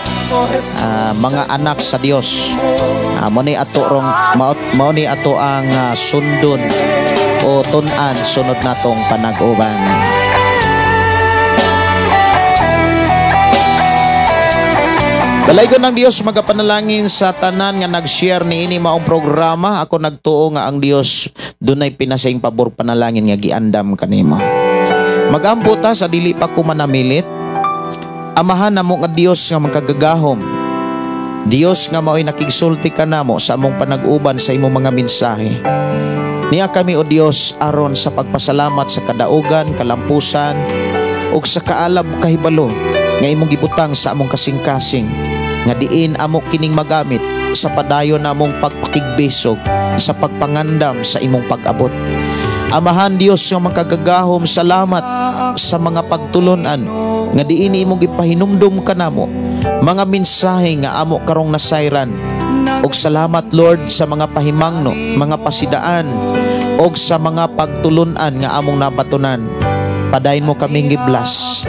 B: Mga anak sa Dios. Mao ni ato rong mao ni ato ang sundon o tun-an sunod natong panag-uban. Dalaygon ng Dios magapanalangin sa tanan nga nag-share niini maong programa. Ako nagtuo nga ang Dios dunay pinasaing pabor panalangin nga giandam kanimo. Magampo ta sa dili pa ko manamilit. Amahan namo nga Dios nga makagagahom. Dios nga maoy nakigsulti kanamo sa among panag-uban sa imong mga mensahe. Niya kami o Dios aron sa pagpasalamat sa kadaugan, kalampusan ug sa kaalab kahibalo nga imong gibutang sa among kasing-kasing nga diin amo kining magamit sa padayon namong pagpakigbisog sa pagpangandam sa imong pag-abot. Amahan Dios nga makagagahom, salamat sa mga pagtulunan nga diin imong gipahinumdum kanamo mga mensahe nga amo karong nasayran. Og salamat Lord sa mga pahimangno, mga pasidaan og sa mga pagtulunan nga among nabatunan. Padayon mo kaming giblas.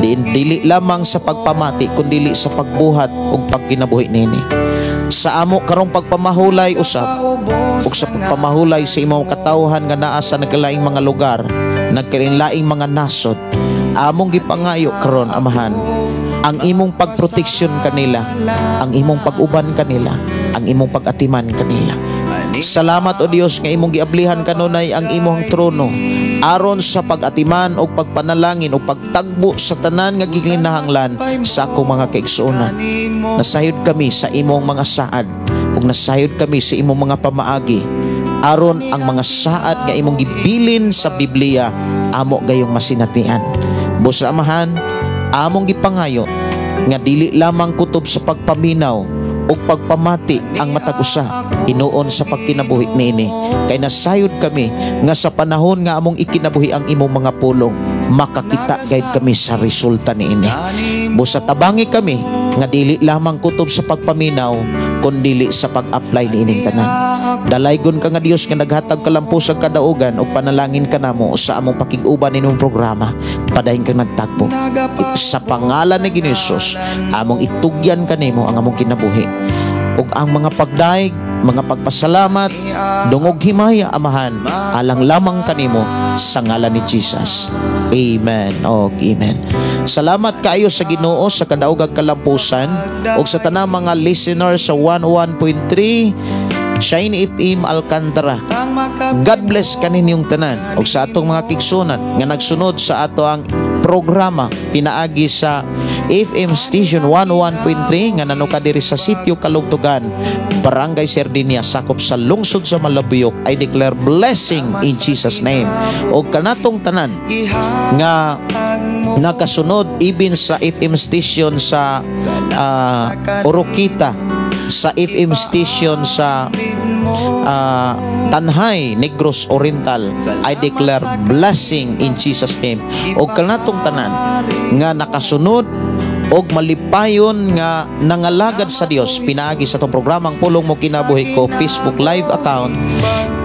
B: Dili lamang sa pagpamati kundili sa pagbuhat ug pagkinabuhi nini. Sa amo karong pagpamahulay usab ug sa pagpamahulay sa imong katawhan nga naa sa nagkalaing mga lugar, nagkalaing mga nasod, among gipangayo karon Amahan ang imong pagproteksyon kanila, ang imong pag-uban kanila, ang imong pag-atiman kanila. Salamat o Dios nga imong giablihan kanunay ang imong trono aron sa pag-atiman o pagpanalangin o pagtagbo sa tanan nga gikinahanglan sa akong mga kaigsuonan. Nasayod kami sa imong mga saad ug nasayod kami sa imong mga pamaagi aron ang mga saad nga imong gibilin sa Biblia amo gayong masinatian. Busa Amahan, among gipangayo nga dili lamang kutob sa pagpaminaw ug pagpamati ang matag usa hinuon sa pagkinabuhi niini, kay nasayod kami nga sa panahon nga among ikinabuhi ang imong mga pulong, makakita gayud kami sa resulta niini. Busa tabangi kami nga dili lamang kutob sa pagpaminaw kundili sa pag-apply niining tanan. Dalaygon ka nga Dios nga naghatag kalampusag kadaugan ug panalangin kanamo sa among pakig-uban nining programa. Padayon kang nagtagpo. Sa pangalan ni Ginoo Jesus, among itugyan kanimo ang among kinabuhi ug ang mga pagdaig, mga pagpasalamat, dungog himaya Amahan, alang lamang kanimo sa ngalan ni Jesus. Amen og amen. Salamat kaayo sa Ginoo sa kadaogag kalampusan ug sa tanang mga listeners sa 101.3 Shine FM Alcantara. God bless kaninyong tanan ug sa atong mga kigsunan nga nagsunod sa ato ang programa pinaagi sa FM Station 101.3 nga nanuka diri sa Sitio Kalugtugan, Barangay Sardinia, sakop sa lungsod sa Malabuyok. I declare blessing in Jesus name. Og kanatong tanan nga nakasunod even sa FM station sa Oroquita, sa FM station sa Tanhay, Negros Oriental, I declare blessing in Jesus name. Og kanatong tanan nga nakasunod og malipayon nga nangalagad sa Dios pinaagi sa atong programang Pulong Mo Kinabuhi Ko Facebook Live account,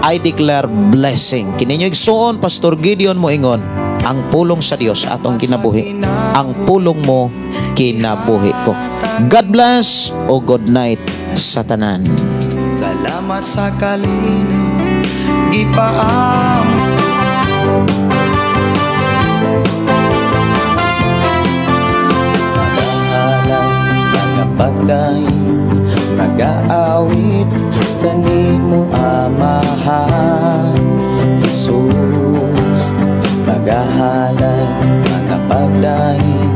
B: I declare blessing. Kininyo igsuon, Pastor Gideon moingon, ang pulong sa Dios atong kinabuhi, ang pulong mo kinabuhi ko. God bless o good night sa tanan.
D: Salamat sa kalinaw gipaam. Magapagdaig, magaawit kanimo, Amahan Jesus. Magahalad, magapagdaig,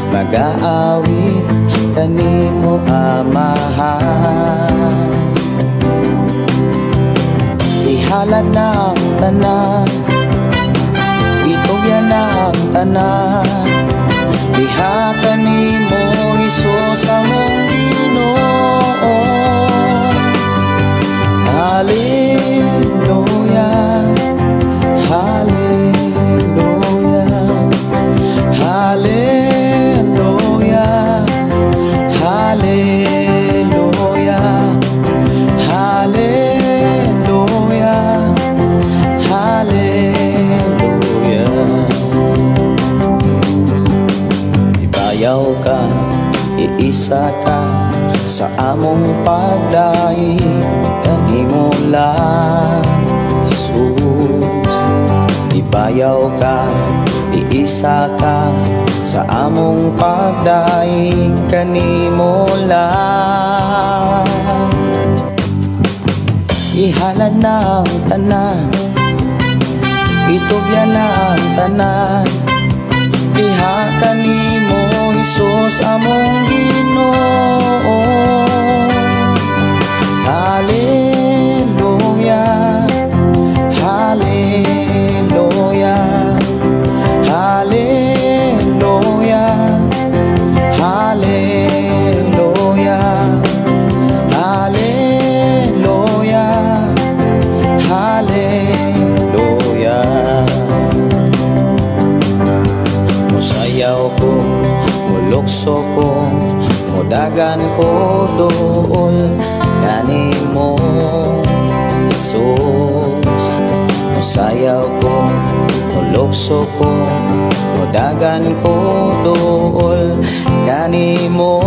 D: magaawit kanimo, Amahan. Ihalad na ang tanan, itugyan na ang tanan, diha kanimo, Hesus, among Ginoo. Hallelujah, Hallelujah, Hallelujah, Hallelujah, Hallelujah, Hallelujah. Ibayaw ka, iisa ka sa among pagdaig kanimo lang, Jesus. Ibayaw ka, iisa ka sa among pagdaig kanimo lang. Ihalad na ang tanan, itugyan na ang tanan, diha kanimo, Hesus, among Ginoo. Hallelujah, Hallelujah, Hallelujah, Hallelujah, Hallelujah, Hallelujah. Musayaw ko, mulukso ko, mudagan ko duol kanimo, Jesus. Musayaw ko, mulukso ko, mudagan ko duol kanimo.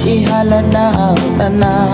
D: Ihalad na ang tanan.